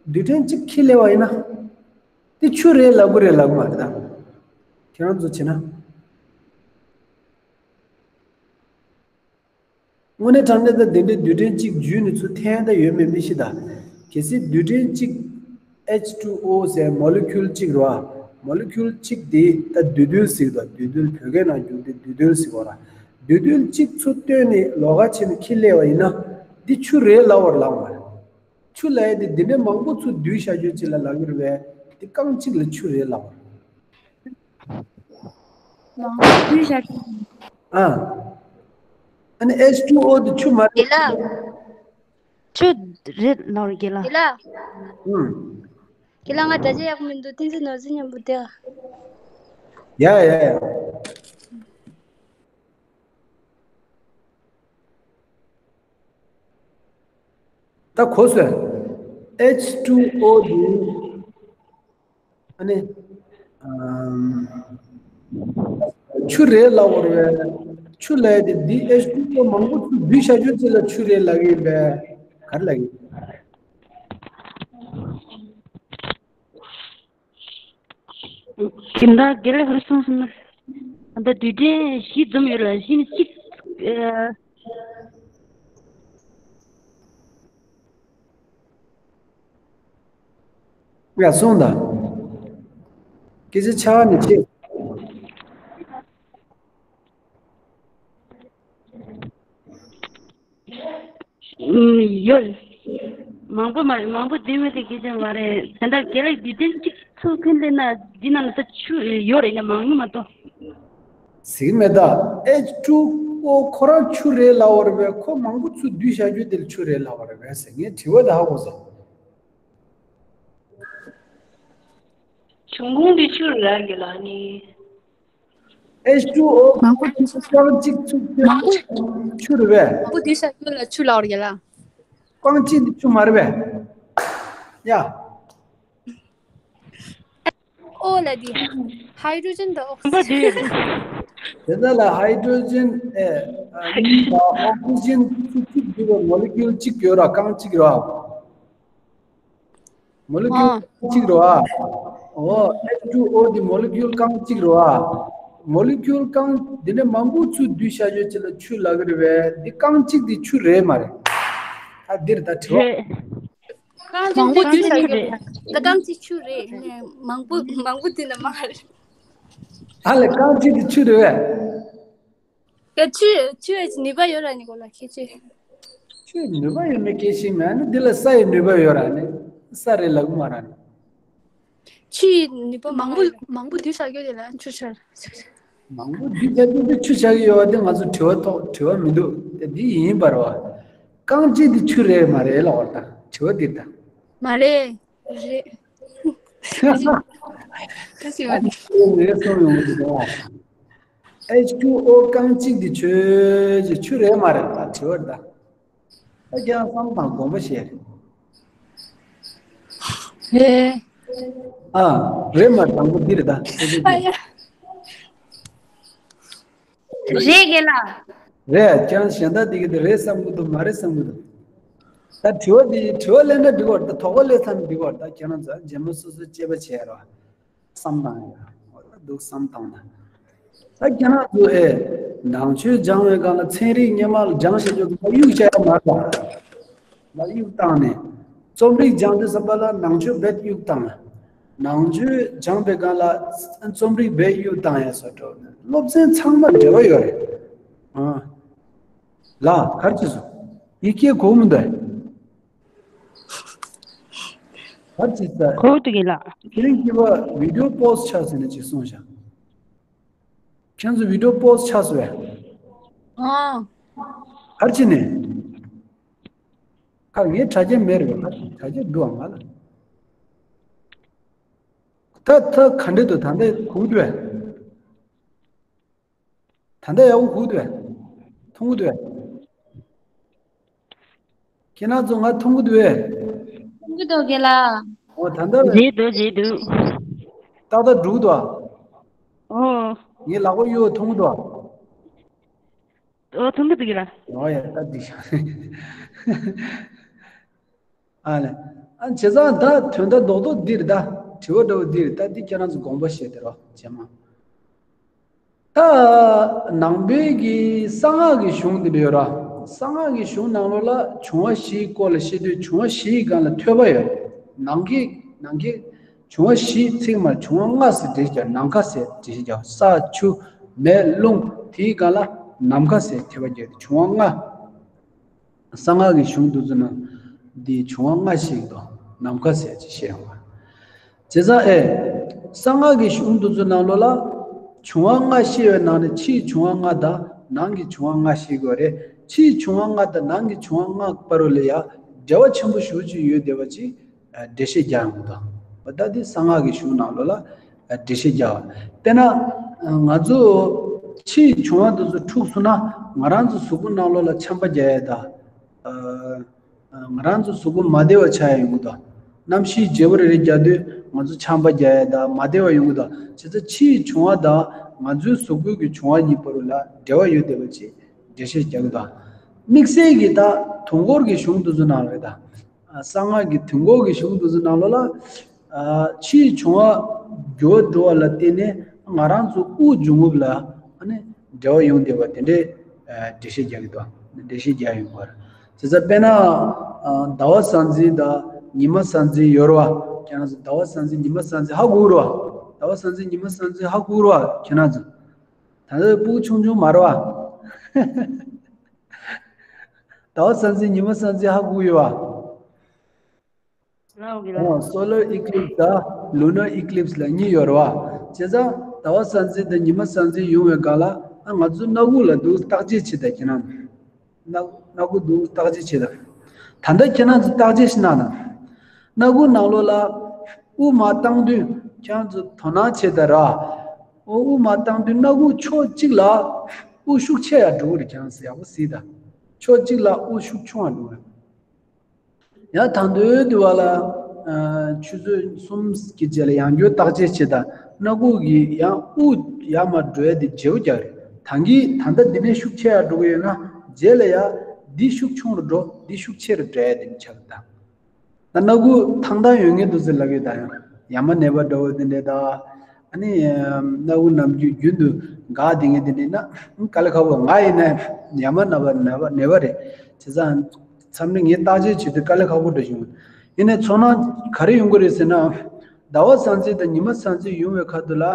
རྡུལ་ཕྲན་གཅིག་ཁྱེར་སླེབས་པ་ཡིན་ན། དེ་ཆུ་རེད་ལབ་དགོས་རེད་ལབ་དགོས་མ་རེད་ད། ཁྱེད་རང་ཚོ་བྱས་ན། དངོས་གནས་དྲང་གནས་ད་དེ་འདྲའི་རྡུལ་ཕྲན་གཅིག་བརྒྱུད་ནས་ཚུར་འཐེན་ད་ཡོད་མེད་མི་ཤེས་ད། གལ་སྲིད་རྡུལ་ཕྲན་གཅིག H two O ཟེར་མོ་ལེ་ཁུལ་གཅིག་རེད་བ། མོ་ལེ་ཁུལ་གཅིག་དེ་ད་འདུས་རྡུལ་ཟེར་གི་འདུག་འདུས་རྡུལ་བོད་སྐད་ནང་བསྒྱུར་དུས་འདུས་རྡུལ་ཟེར་གི་རེད། འདུས་རྡུལ་གཅིག་ཚུར་བཏོན་ནས་ལོགས་ཀ་བྱས་ནས་ཁྱེར་སླེབས་པ་ཡིན་ན། འདི་ཆུ་རེད་ལབ་པ་རེད་ལབ་པ་མ་རེད། ཆུ་ལབ་ཡ་དེ་འདི་འདྲའི་མང་པོ་ཚུར་བསྡུས་བཞག་རྒྱུ་ཅིག་ལ་ལབ་ཀྱི་རེད་པས། དེ་རྐང་གཅིག་ལ་ཆུ་རེད་ལབ་པ་རེད། མང་པོ་བསྡུས་བཞག་རྒྱུ། ཨ། ཨ་ནི་H two O དེ་ཆུ་མ་རེད། དེ་ལ་ཆུ་རེད་ལབ་རྒྱུ་ལ། དེ་ལ། ཨུམ། དེ་ལ་ང་འདྲ་ཆ་ཡག་པོ་མི་འདུག་བསྟན་འཛིན་ནོར་འཛིན་མཉམ་པོ་བསྡད། ཡ་ཡ་ཡ། ད་གོ་སོང་། H two O དེ། ཨ་ནི། ཨམ། ཆུ་རེད་ལབ་པ་རེད་པས། ཆུ་ལབ་ཡ་དེ་འདི་H two O མང་པོ་ཚུར་བསྡུས་བཞག་རྒྱུ་ཅིག་ལ་ཆུ་རེད་ལབ་ཀྱི་ཡིན་པས། ག་རེ་ལབ་ཀྱི་ཡིན། ཁྱིམ་བདག་དགེ་ལེགས་ཧུར་སོང་སོང་ན། ད་རྡུལ་ཕྲན་བཞི་འཛོམས་ཡོད་ལ་གཞི་ནས་གཅིག་ཨ། ཡ་སོང་ད། སྐད་ཆ་ཆགས་ནས་ཆེ། ཡོད། མང་པོ་མ་རེད། མང་པོ་བསྡུས་མེད་དེ་སྐད་ཆ་མ་རེད། ད་ལྟ་དགེ་ལེགས་རྡུལ་ཕྲན་གཅིག་ཚུར་འཐེན་ལེ་ན་འདི་ནང་ལ་ད་ཆུ་ཡོད་རེད་ན་མང་ཉུང་མ་གཏོགས། ཟིག་མེད་ད། H two O ཁོ་རང་ཆུ་རེད་ལབ་པ་རེད་པས། ཁོ་མང་པོ་ཚུར་བསྡུས་བཞག་རྒྱུ་དེ་ལ་ཆུ་རེད་ལབ་པ་རེད་པས་ཟེར། ངས་དྲི་བ་དེ་ཧ་གོ་སོང་། བྱུང་ཁུངས་དེ་ཆུ་རེད་ལ་དགེ་ལགས་ནི། H two O མང་པོ་བསྡུས་ཤག་རྐང་གཅིག་ཆུ་མང་པོ། ཆུ་རེད་པས། མང་པོ་བསྡུས་ཤག་ཡོད་ལ་ཆུ་ལབ་པ་རེད་ལ། རྐང་གཅིག་དེ་ཆུ་མ་རེད་པས། ཡ། ཨོ་ལ་དེ། ཧའི་ཌྲོ་ཇན་དང་ཨོག་སི་ཇན། དེ་འདྲ་ལ་ཧའི་ཌྲོ་ཇན་ཨེ། ཨ། གཉིས་དང་ཨོག་སི་ཇན་ཆུ་གཅིག་འདུས་པའི་མོ་ལེ་ཀིའུལ་གཅིག་ཡོད་ར། རྐང་གཅིག་ར། མོ་ལེ་ཀིའུལ་ཨ། རྐང་གཅིག་ར། ཨོ། H two O དེ་མོ་ལེ་ཀིའུལ་རྐང་གཅིག་ར། མོ་ལེ་ཀིའུལ་རྐང་འདི་འདྲ་མང་པོ་ཚུར་བསྡུས་བཞག་ཡོད་ཅིག་ལ་ཆུ་ལབ་ཀྱི་རེད་པས། འདི་རྐང་གཅིག་འདི་ཆུ་རེད་མ་རེད། ད་འདིར་ད་དྲི་བ། རེད། རྐང་མང་པོ་གཅིག་བསྡུས་བཞག་ཡོད་རེད། ད་རྐང་གཅིག་ཆུ་རེད། ནས་མང་པོ་མང་པོ་དེ་འདྲ་མ་རེད། ཨ་ལས། རྐང་གཅིག་དེ་ཆུ་རེད་པས། ཡ། ཆུ་ཆུ་ནུས་པ་ཡོད་ར་ནི་གོ་ལ་ཁྱེད་ཆུ། ཆུ་ནུས་པ་ཡོད་མེད་སྐད་ཆ་མེད་ནི། འདི་ལ་ས་ཡི་ནུས་པ་ཡོད་ར་ནི། ས་རེད་ལབ་གི་མ་ར་ནི། ཆུ་ནུས་པ་མང་པོ་མང་པོ་བསྡུས་བཞག་ཡོད་དེ་ལ་ཆུ་ཆར། མང་པོ་བསྡུས་བཞག་རྒྱུ་དེ་ཆུ་ཆགས་ཀྱི་ཡོད་པ་དེ་ང་ཚོ་དྲི་བ་ཐོག་དྲི་བ་མི་འདུག་དེ་འདི་ཡིན་པ་རེད་པ། རྐང་གཅིག་དེ་ཆུ་རེད་མ་རེད་ལབ་པ་ད་དྲི་བ་འདི་ད། མ་རེད། རེད། ད་ཞིག་མ་རེད། ངས་གསུངས་ཡོང་གི་འདུག H two O རྐང་གཅིག་འདི་ཆུ་ཆུ་རེད་མ་རེད་ད་དྲི་བ་རེད་ད། ད་ཁྱེད་རང་བསམ་དང་དགོངས་པ་བཞེས། རེད། ཨ། རེད་མ་རེད། དང་པོ་འདི་རེད་ད། ཨ་ཡ། རེད་དགེ་ལགས། རེད། ཁྱེད་རང་གཞན་དག་འདི་གི་འདི་རེད་བསམ་གི་འདུག་མ་རེད་བསམ་གི་འདུག་ད་དྲི་བ་འདི་དྲི་བ་སླེབས་ན་འགྲིག་གི་རེད་ད། དོགས་པ་སླེབས་ཚར་ན་འགྲིག་གི་རེད་ད། ཁྱེད་རང་ཚོ་རྗེས་མ་སོ་སོ་དཔྱད་པ་བྱས་རོགས། བསམ་བཏང་ཡ། འོ་ད་འདུག་བསམ་བཏང་ན། ད་ཁྱེད་རང་ཚོ་ཨེ། ནང་ཆོས་སྦྱང་བའི་སྒང་ལ་ཚན་རིག་སྔོན་མ་ལ་སྦྱང་བྱེད་ཆོག་གི་མ་གཡུག་བྱ་ཡ་མ་རེད། མ་གཡུག་བཏང་ནས། རྩོམ་རིག་སྦྱང་དུས་ཙམ་པ་ལ་ནང་ཆོས་རྦད་གཡུག་བཏང་། ནང་ཆོས་སྦྱང་བའི་སྒང་ལ་རྩོམ་རིག་རྦད་གཡུག་བཏང་ཡ་སོགས་འགྲོ། སློབ་ཚན་ཚང་མ་འབྲེལ་བ་ཡོད་རེད། ཨ། ལ་གར་ཅི་སོ། ཡི་གེ་གོ་མི་འདུག་གར་ཅི་ས། གོ་འདུག་གི་ལགས། དེ་རིང་གི་བ་བི་ཌི་ཡོ་པོ་སི་ཊི་ཆགས་ཟིན་ན་ཅིག་གསུངས་ཤག་ཁྱེད་ཚོ་བི་ཌི་ཡོ་པོ་སི་ཊི་ཆགས་སོང་བས། ཨ། གར་ཅི་ནས། ཁ་ངའི་དྲ་རྒྱ་མེད་རེད་པ། ཁ་དྲ་རྒྱ་འདུག་ཨ་ང་ལ། ད་ད་ག་འདྲ་འདུག་ད་ལྟ་གོ་གི་འདུག་བས། ད་ལྟ་ཡག་པོ་གོ་གི་འདུག་བས། མཐོང་གི་འདུག་བས། ཁྱེད་རང་ཚོ་ང་མཐོང་གི་འདུག་བས། མཐོང་གི་འདུག་གེ་ལ། འོ་ད་ལྟ་བས། བརྗེད་འདུག་བརྗེད་འདུག་ཏག་ཏག་འགྲོ་གི་འདུག་ཨ། ཨོ། ངའི་ལག་པ་གཡུག་མཐོང་གི་འདུག་ཨ། ཨོ་ཐུང་གི་འདུག་ལ། ཨོ་ཡ་ད་འགྲིག་ཤག་ཨ་ལེ། ཨ་བྱས་ཙང་ད་དོན་དག་རྡོག་རྡོག་འདི་རེད་ད། དྲི་བ་འདྲ་བོ་འདི་རེད་ད། འདི་ཁྱེད་རང་ཚོ་དགོངས་པ་བཞེས་དེ་རོ་རྗེས་མ། ད་ནང་པའི་གི་གསང་སྔགས་ཀྱི་གཞུང་འདི་འདྲ་ཡོད་ར། གསང་སྔགས་ཀྱི་གཞུང་ནང་ལོགས་ལ་འབྱུང་བ་བཞིའི་སྐོར་ལ་བཤད་དུས། འབྱུང་བ་བཞིའི་སྒང་ལ་ཐོས་པ་ཡོད། ནམ་མཁའི་ནམ་མཁའི་འབྱུང་བ་བཞི་ཚིག་མ་འབྱུང་བ་ལྔ་ཟེར་འགྲེལ་བྱ། ནམ་མཁའ་ཟེར་འགྲེལ་བྱ། ས་ཆུ་མེ་རླུང་དེའི་སྒང་ལ་ནམ་མཁའ་ཟེར་ཐོས་པ་རྒྱག་སྟེ་འབྱུང་བ་ལྔ། གསང་སྔགས་ཀྱི་གཞུང་འདི་ཚོ་ནང་འདི་འབྱུང་བ་ལྔ་ཞིག་དང་ནམ་མཁའ་ཟེར་ཅིག་བཤད་ཡོང་བ། བྱས་ཙང་ཨེ། གསང་སྔགས་ཀྱི་གཞུང་འདི་ཚོ་ནང་ལོགས་ལ་འབྱུང་བ་ལྔ་བཤད་པའི་ནང་ནས་ཕྱིའི་འབྱུང་བ་ལྔ་དང་ནང་གི་འབྱུང་བ་ལྔ་བཤད་དགོས་རེད། ཕྱིའི་འབྱུང་བ་ལྔ་དང་ནང་གི་འབྱུང་བ་ལྔ་བར་ལ་ཡང་འབྲེལ་བ་ཆེན་པོ་ཞེ་པོ་ཅིག་ཡོད་བསྡད་པ་ཅིག་འགྲེལ་བཤད་རྒྱག་ཡོང་གི་འདུག་འོ་ད་འདི་གསང་སྔགས་ཀྱི་གཞུང་ནང་ལོགས་ལ་འགྲེལ་བཤད་རྒྱག་པ། དཔེར་ན་ང་ཚོ་ཕྱིའི་འབྱུང་བ་འདི་ཚོ་འཁྲུགས་སོང་ན་ང་རང་ཚོ་གཟུགས་པོ་ནང་ལོགས་ལ་ཆམ་པ་རྒྱག་ཡས་དང་། ང་རང་ཚོ་གཟུགས་པོ་མ་བདེ་བ་ཆགས་ཡ་ཡོང་གི་འདུག་གནམ་གཤིས་བརྗེ་པོ་རེ་རེ་རྒྱག་དུས་ང་ཚོ་ཆམ་པ་རྒྱག་ཡ་དང་མ་བདེ་བ་ཡོང་གི་འདུག་བྱས་ཙང་ཕྱིའི་འབྱུང་བ་དང་ང་ཚོའི་གཟུགས་པོའི་གི་འབྱུང་བ་གཉིས་བར་ལ་འབྲེལ་བ་ཡོད་བསྡད་པ་ཅིག་འགྲེལ་བཤད་རྒྱག་གི་འདུག་དམིགས་བསལ་གྱི་ད་དུས་འཁོར་གྱི་གཞུང་དེ་ཚོ་ནང་རེད་ད། གསང་སྔགས་ཀྱི་དུས་འཁོར་གྱི་གཞུང་དེ་ཚོ་ནང་ལོགས་ལ། ཕྱིའི་འབྱུང་བ་འགྱུར་བ་འགྲོ་བ་ལ་བརྟེན་ནས་ང་རང་ཚོ་དབུགས་འབྱུང་རྔུབ་ལ་ཨ་ནི་འབྲེལ་བ་ཡོང་བསྡད་པ་དེ་འདྲའི་འགྲེལ་བཤད་རྒྱག་གི་འདུག་འགྲེལ་བཤད་རྒྱག་ཡོང་བར། དེ་ཚོ་དཔེར་ན། ཟླ་བ་གསལ་འཛིན་དང་ཉི་མ་གསལ་འཛིན་ཡོད་རེད་བ། ཁྱེད་རང་ཚོ་ཟླ་བ་གསལ་འཛིན་ཉི་མ་གསལ་འཛིན་ཧ་གོ་རེད་བ། ཟླ་བ་གསལ་འཛིན་ཉི་མ་གསལ་འཛིན་ཧ་གོ་རེད་བ་ཁྱེད་རང་ཚོ། ད་ལྟ་སྤུ་གུ་ཆུང་ཆུང་མ་རེད་བ། ཟླ་བ་གསལ་འཛིན་ཉི་མ་གསལ་འཛིན་ཧ་གོ་ཡོད་བ། ལའོ་གི་ལ། ཨོ་solar eclipse དང་lunar eclipse ལ་གཉིས་ཡོད་རེད་བ། བྱས་ཙང་ཟླ་བ་གསལ་འཛིན་དང་ཉི་མ་གསལ་འཛིན་ཡོང་བའི་སྒང་ལ་ཨ་ང་ཚོ་སྣ་ཁུག་ལ་འདུག་བརྟག་དཔྱད་བྱེད་དང་ཁྱེད་རང་། སྣ་སྣ་ཁུག་འདུག་བརྟག་དཔྱད་བྱེད་དང་། ད་ལྟ་ཁྱེད་རང་ཚོ་བརྟག་དཔྱད་ཞིག་གནང་དང་། སྣ་ཁུག་ནང་ལོགས་ལ་དབུགས་མར་བཏང་དུས་ཁྱེད་རང་ཚོ་དོ་སྣང་བྱེད་དང་ར། ཨོ་དབུགས་མར་བཏང་དུས་སྣ་ཁུག་ཕྱོགས་གཅིག་ལ་དབུགས་ཤུགས་ཆེ་ཡར་འགྲོ་གི་རེད། ཁྱེད་རང་ཚོ་ཡག་པོ་གཟིགས་དང་། ཕྱོགས་གཅིག་ལ་དབུགས་ཤུགས་ཆུང་བ་འགྲོ་གི་རེད། ཡང་དང་དོད་དུ་བ་ལ། ཆུ་ཚོད་གསུམ་གྱི་རྗེས་ལ་ཡང་བསྐྱར་བརྟག་དཔྱད་བྱེད་དང་། སྣ་ཁུག་གི་ཡང་དབུགས་ཡར་མར་འགྲོ་ཡ་དེ་བརྗེ་པོ་རྒྱག་རེད། ད་གིན་ད་ལྟ་འདི་ནས་ཤུགས་ཆེ་ཡར་འགྲོ་གི་ཡོད་ན་རྗེས་ལ་ཡ་འདི་ཤུགས་ཆུང་རུ་འགྲོ། འདི་ཤུགས་ཆེ་རུ་འགྲོ་ཡ་དེ་ཆགས་ཀྱི་ད། ད་སྣ་ཁུག་ཐང་ཐང་ཡོད་མཁན་དེ་ཚོ་ལབ་ཡོད་ད། ཡང་ཡ་མ་ནད་པ་འདྲ་བོ་དེ་འདྲས་ད། ཨ་ནི། སྣ་ཁུག་ནམ་རྒྱུན་རྒྱུན་དུ་འགག་བསྡད་མཁན་དེ་འདྲས་ན། དཀའ་ལས་ཁག་པོ། ང་ཡིན་ན་ཡ་མ་ནད་པ་ནད་པ་ནད་པ་རེད། བྱས་ཙང་། མཚམས་རེ་ངས་བརྟག་དཔྱད་བྱེད་དུས་དཀའ་ལས་ཁག་པོ་འདྲ་བྱུང་། ཡིན་ནའི་ཚོར་སྣང་ག་རེ་ཡོང་གི་རེད་ཟེར་ན། ཟླ་བ་གསལ་འཛིན་དང་ཉི་མ་གསལ་འཛིན་ཡོང་བའི་ཁ་ཐུག་ལ།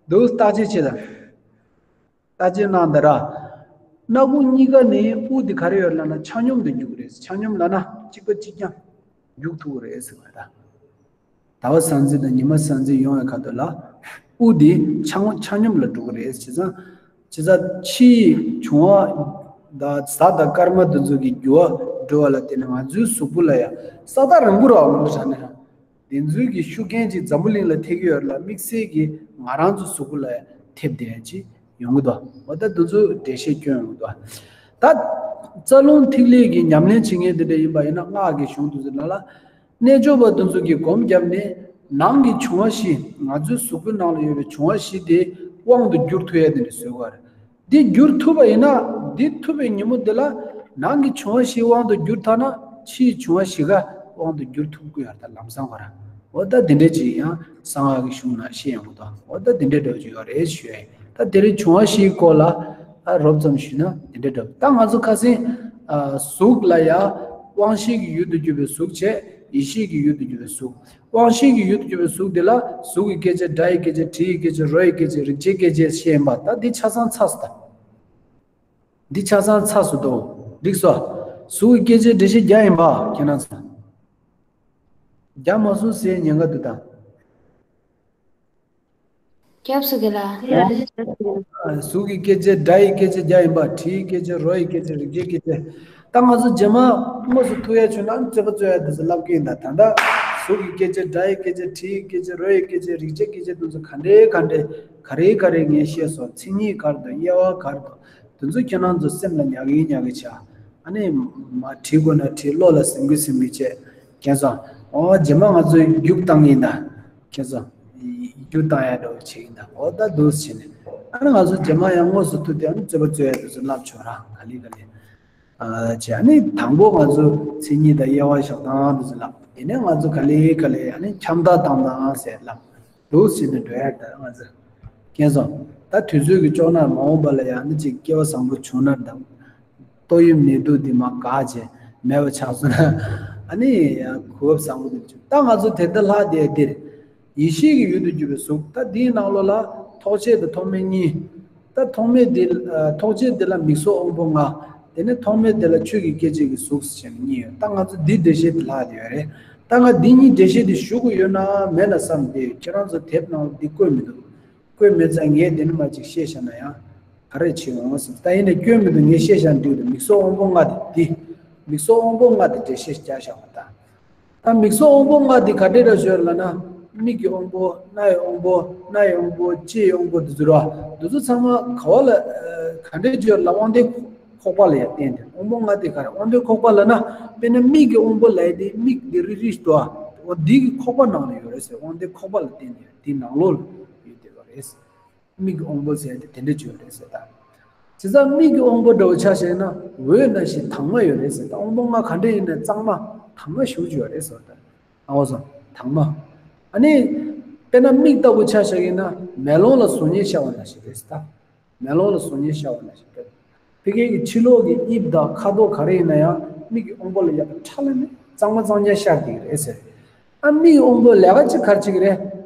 འདུག་བརྟག་དཔྱད་བྱེད་དང་། བརྟག་དཔྱད་གནང་དང་ར། སྣ་ཁུག་གཉིས་ཀ་ནས་དབུགས་དེ་ག་རེ་ཡོད་ལབ་ན་ཆ་སྙོམས་དུ་རྒྱུག་གི་རེད། ཆ་སྙོམས་ལབ་ན་གཅིག་པ་གཅིག་རྐྱང་རྒྱུག་ཐུབ་ཀྱི་རེད་ཟེར་བ་རེད་ད། ཟླ་བ་གསལ་འཛིན་དང་ཉི་མ་གསལ་འཛིན་ཡོང་བའི་ཁ་ཐུག་ལ། དབུགས་དེ་ཆ་ཆ་སྙོམས་ལ་འགྲོ་གི་རེད། བྱས་ཙང་། བྱས་ཙང་ཕྱིའི་འབྱུང་བ་དང་གཟའ་དང་སྐར་མ་དེ་ཚོ་གི་འགྱུར་བ་འགྲོ་བ་ལ་བརྟེན་ནས་ང་ཚོའི་གཟུགས་པོ་ལ་ཡང་ས་ཐག་རིང་པོ་རེད་བ། ངོ་མ་བྱས་ན་ཡང་། དེ་ཚོའི་གི་ཤུགས་རྐྱེན་ཅིག་འཛམ་བུ་གླིང་ལ་ཐེབས་ཀྱི་ཡོད་རེད་ལ། དམིགས་བསལ་གྱི་ང་རང་ཚོ་གཟུགས་པོ་ལ་ཡང་ཐེབས་བསྡད་ཡ་ཅིག་ཡོང་གི་འདུག་འོ་ད་དེ་ཚོ་འགྲེལ་བཤད་སྐྱོན་ཡོང་གི་འདུག་ད་རྩ་རླུང་ཐིག་ལེ་གི་ཉམས་ལེན་བྱེད་མཁན་དེ་འདྲ་ཡིན་པ་ཡིན་ན། སྔགས་ཀྱི་གཞུང་དེ་ཚོ་ནང་ལ། རྣལ་འབྱོར་པ་དེ་ཚོ་གིས་སྒོམ་བརྒྱབ་ནས་ནང་གི་འབྱུང་བ་བཞི། ང་ཚོའི་གཟུགས་པོའི་ནང་ལ་ཡོད་པའི་འབྱུང་བ་བཞི་དེ་དབང་དུ་བསྒྱུར་ཐུབ་ཡ་དེ་འདྲ་བཟོ་དགོས་རེད། འདི་བསྒྱུར་ཐུབ་པ་ཡིན་ན། འདི་ཐུབ་པའི་ཉིན་མོ་འདི་ལ་ནང་གི་འབྱུང་བ་བཞི་དབང་དུ་བསྒྱུར་ཐུབ་ན། ཕྱིའི་འབྱུང་བ་བཞི་ཀ་དབང་དུ་བསྒྱུར་ཐུབ་ཀྱི་ཡོད་རེད། ད་ལམ་སང་ཁོ་རང་། འོ་ད་འདི་འདྲ་ཅིག་ཡང་གསང་སྔགས་ཀྱི་གཞུང་ནང་བཤད་ཡོང་གི་འདུག་འོ་ད་འདི་འདྲ་འདྲ་བོ་ཅིག་ཡོད་རེད་ཞུ་ཡ་ཡིན། ད་དེ་རིང་འབྱུང་བ་བཞིའི་སྐོར་ལ་ཨ་རོབ་ཙམ་ཞུས་ན་འདི་འདྲ་འདྲ་བོ། ད་ང་ཚོ་ཁ་སང་ཨ་གཟུགས་ལ་ཡ་དབང་ཤེས་ཀྱི་ཡུལ་དུ་གྱུར་པའི་གཟུགས་བྱས། ཡིད་ཤེས་ཀྱི་ཡུལ་དུ་གྱུར་པའི་གཟུགས། དབང་ཤེས་ཀྱི་ཡུལ་དུ་གྱུར་པའི་གཟུགས་དེ་ལ་གཟུགས་ཀྱི་སྐྱེ་མཆེད། སྒྲ་ཡི་སྐྱེ་མཆེད། དྲི་ཡི་སྐྱེ་མཆེད། རོ་ཡི་སྐྱེ་མཆེད། རེག་བྱའི་སྐྱེ་མཆེད་ཞེས་ཡིན་པ། ད་འདི་ཆ་ཚང་ཚར་སོང་ད། འདི་ཆ་ཚང་ཚར་སོང་དོ། འགྲིག་སོང་། གཟུགས་ཀྱི་སྐྱེ་མཆེད་འགྲེལ་བཤད་རྒྱག་ཡིན་པ་ཁྱེད་རང་ཚོ། རྒྱག་མ་སོང་ཟེར་ཉེན་ཁ་འདུག་ད། རྒྱབ་སོ་གི་ལ། གཟུགས་ཀྱི་སྐྱེ་མཆེད། སྒྲ་ཡི་སྐྱེ་མཆེད་རྒྱག་ཡིན་པ། དྲི་ཡི་སྐྱེ་མཆེད། རོ་ཡི་སྐྱེ་མཆེད། རེག་བྱའི་སྐྱེ་མཆེད། ད་ང་ཚོ་རྗེས་མ་དངོས་སུ་ཐུག་ཡ་བྱུང་ན་རྩོད་པ་རྩོད་ཡ་དེ་ཚོ་ལབ་ཀྱི་ཡིན། ད་ད་ལྟ་གཟུགས་ཀྱི་སྐྱེ་མཆེད། སྒྲ་ཡི་སྐྱེ་མཆེད། དྲི་ཡི་སྐྱེ་མཆེད། རོ་ཡི་སྐྱེ་མཆེད། རེག་བྱའི་སྐྱེ་མཆེད། དེ་ཚོ་ག་འདྲའི་ག་འདྲའི་ག་རེ་ག་རེ་ངས་བཤད་སོང་། མཚན་ཉིད་ག་རེ་འདུག་དབྱེ་བ་ག་རེ་འདུག་དེ་ཚོ་ཁྱེད་རང་ཚོ་སེམས་ལ་ཉར་གིན་ཉར་གིན་བྱ། ཨ་ནི་མར་བྲིས་དགོས་ན་བྲིས། བློ་ལ་ཟིན་གིན་ཟིན་གིན་བྱས། ཁྱེད་ཚོ། ཨོ་རྗེས་མ་ང་ཚོས་རྒྱུགས་བཏང་གི་ཡིན་ད། ཁྱེད་ཚོ། རྒྱུགས་བཏང་ཡ་འདྲ་བོ་བྱེད་ཀྱི་ཡིན་ད། ཨོ་ད་འདུག་སེ་བྱས་ནས། ཨ་ནི་ང་ཚོ་རྗེས་མ་ཡང་དངོས་སུ་ཐུག་སྟེ་ཨ་ནི་རྩོད་པ་རྩོད་ཡ་དེ་ཚོ་བསླབ་ཆོག་ར་ག་ལེ་ག་ལེ། ཨ་བྱས་ཨ་ནི་དང་པོ་ང་ཚོ་མཚན་ཉིད་དང་དབྱེ་བ་བཞག་སྟངས་དེ་ཚོ་བསླབ། དེ་ནས་ང་ཚོ་ག་ལེ་ག་ལེ་ཨ་ནི་ཁྱབ་བརྡལ་བཏང་སྟངས་ཟེར་བསླབ། འདུག་ཟེར་ནས་འགྲོ་ཡ་ད་ང་ཚོ་མཁྱེན་སོང་། ད་དུས་ཚོད་ཀྱི་ལྕོགས་ན་མ་འོངས་པ་ལ་ཡང་ནི་ཅིག་སྐལ་བ་བཟང་པོ་བྱུང་ན་དང་། ཏོག་དབྱིབས་ནད་དུག་འདི་མ་འགག་བྱས་མེད་པ་ཆགས་སོང་ན་ཨ་ནི་ཡང་གོ་སྐབས་བཟང་པོ་འདི་བྱུང་། ད་ང་ཚོ་དེ་ལྟར་ལྷག་བསྡད་འདིར་ཡེ་ཤེས་ཀྱི་ཡུལ་དུ་གྱུར་པའི་གཟུགས། ད་འདིའི་ནང་ལོགས་ལ་ཐོགས་བཅས་དང་ཐོགས་མེད་གཉིས། ད་ཐོགས་མེད་འདི་ཨ་ཐོགས་བཅས་འདི་ལ་མིག་སོགས་དབང་པོ་ལྔ། དེ་ནས་ཐོགས་མེད་འདི་ལ་ཆོས་ཀྱི་སྐྱེ་མཆེད་ཀྱི་གཟུགས་ཟེར་ནས་གཉིས་ཡོད། ད་ང་ཚོ་འདི་འགྲེལ་བཤད་འདི་ལྷག་བསྡད་ཡོད་རེད། ད་ང་འདི་གཉིས་འགྲེལ་བཤད་འདི་ཞུ་དགོས་ཡོད་ན་མེད་ན་བསམ་བསྡད་ཡོད། ཁྱེད་རང་ཚོ་དེབ་ནང་ལ་འདི་བཀོད་མི་འདུག་བཀོད་མེད་ཙང་ངས་འདི་ནས་མར་ཅིག་བཤད་བཞག་ན་ཡང་ག་རེ་བྱེད་འོང་ཟེར། ད་ཡིན་ནའི་སྐྱོན་མི་འདུག་ངས་བཤད་བཞག་ན་འགྲིག་འདུག་མིག་སོགས་དབང་པོ་ལྔ་དེ་འདི། མིག་སོགས་དབང་པོ་ལྔ་དེ་འགྲེལ་བཤད་རྒྱག་བཞག་པ་ད། ད་མིག་སོགས་དབང་པོ་ལྔ་དེ་ག་འདྲས་ར་ཞོར་ལབ་ན། མིག་གི་དབང་པོ། རྣ་ཡི་དབང་པོ། སྣ་ཡི་དབང་པོ། ལྕེ་ཡི་དབང་པོ་འདི་ཚོ་ར། འདི་ཚོ་ཚང་མ་ག་བ་ལ་ག་འདྲས་ཞོར་ལ་དབང་ལྡན་ཁོག་པ་ལ་ཡང་བརྟེན་ཏེ། དབང་པོ་ལྔ་དེ་ག་རེ། དབང་ལྡན་ཁོག་པ་ལབ་ན་དཔེར་ན་མིག་གི་དབང་པོ་ལབ་ཡ་དེ་མིག་དེ་རིལ་རིལ་ཞིག་འདུག་ཨ། འོ་འདི་གི་ཁོག་པ་ནང་ལ་ཡོད་རེད་ཟེར། དབང་ལྡན་ཁོག་པ་ལ་བརྟེན་ཏེ་དེའི་ནང་ལོགས་ལ་ཡོད་བསྡད་པ་རེད། མིག་གི་དབང་པོ་ཟེར་ཏེ་དེ་འདྲ་བརྗོད་རེད་ཟེར་ད། བྱས་ཙང་མིག་གི་དབང་པོ་འདྲ་བོ་ཆ་བཞག་ན་འོད་ནང་བཞིན་དྭངས་མ་ཡོད་རེད་ཟེར་ད། དབང་པོ་ལྔ་ག་འདྲ་ཡིན་ན་གཙང་མ་དྭངས་མ་ཞེ་པོ་ཅིག་ཡོད་རེད་ཟེར་ད། ཨ་འོ་སོ་དྭངས་མ། ཨ་ནི། དཔེར་ན་མིག་ལྟ་བུ་ཆ་བཞག་ཡིན་ན་མེ་ལོང་ལ་གཟུགས་བརྙན་ཤར་བ་ནང་བཞིན་རེད་ཟེར་ད། མེ་ལོང་ལ་གཟུགས་བརྙན་ཤར་བ་ནང་བཞིན་རེད། ཕ་གི་གི་ཕྱི་ལོགས་ཀྱི་དབྱིབས་དང་ཁ་དོག་ག་རེ་ཡིན་ན་ཡང་མིག་གི་དབང་པོ་ལ་ཡག་པ་ཁྲ་ལམ་མེ་གཙང་མ་གཙང་རྐྱང་ཤར་བསྡད་ཀྱི་རེད་ཟེར། ཨ་མིག་གི་དབང་པོ་ལས་ཀ་ཅིག་ག་རེ་བྱེད་ཀྱི་རེད།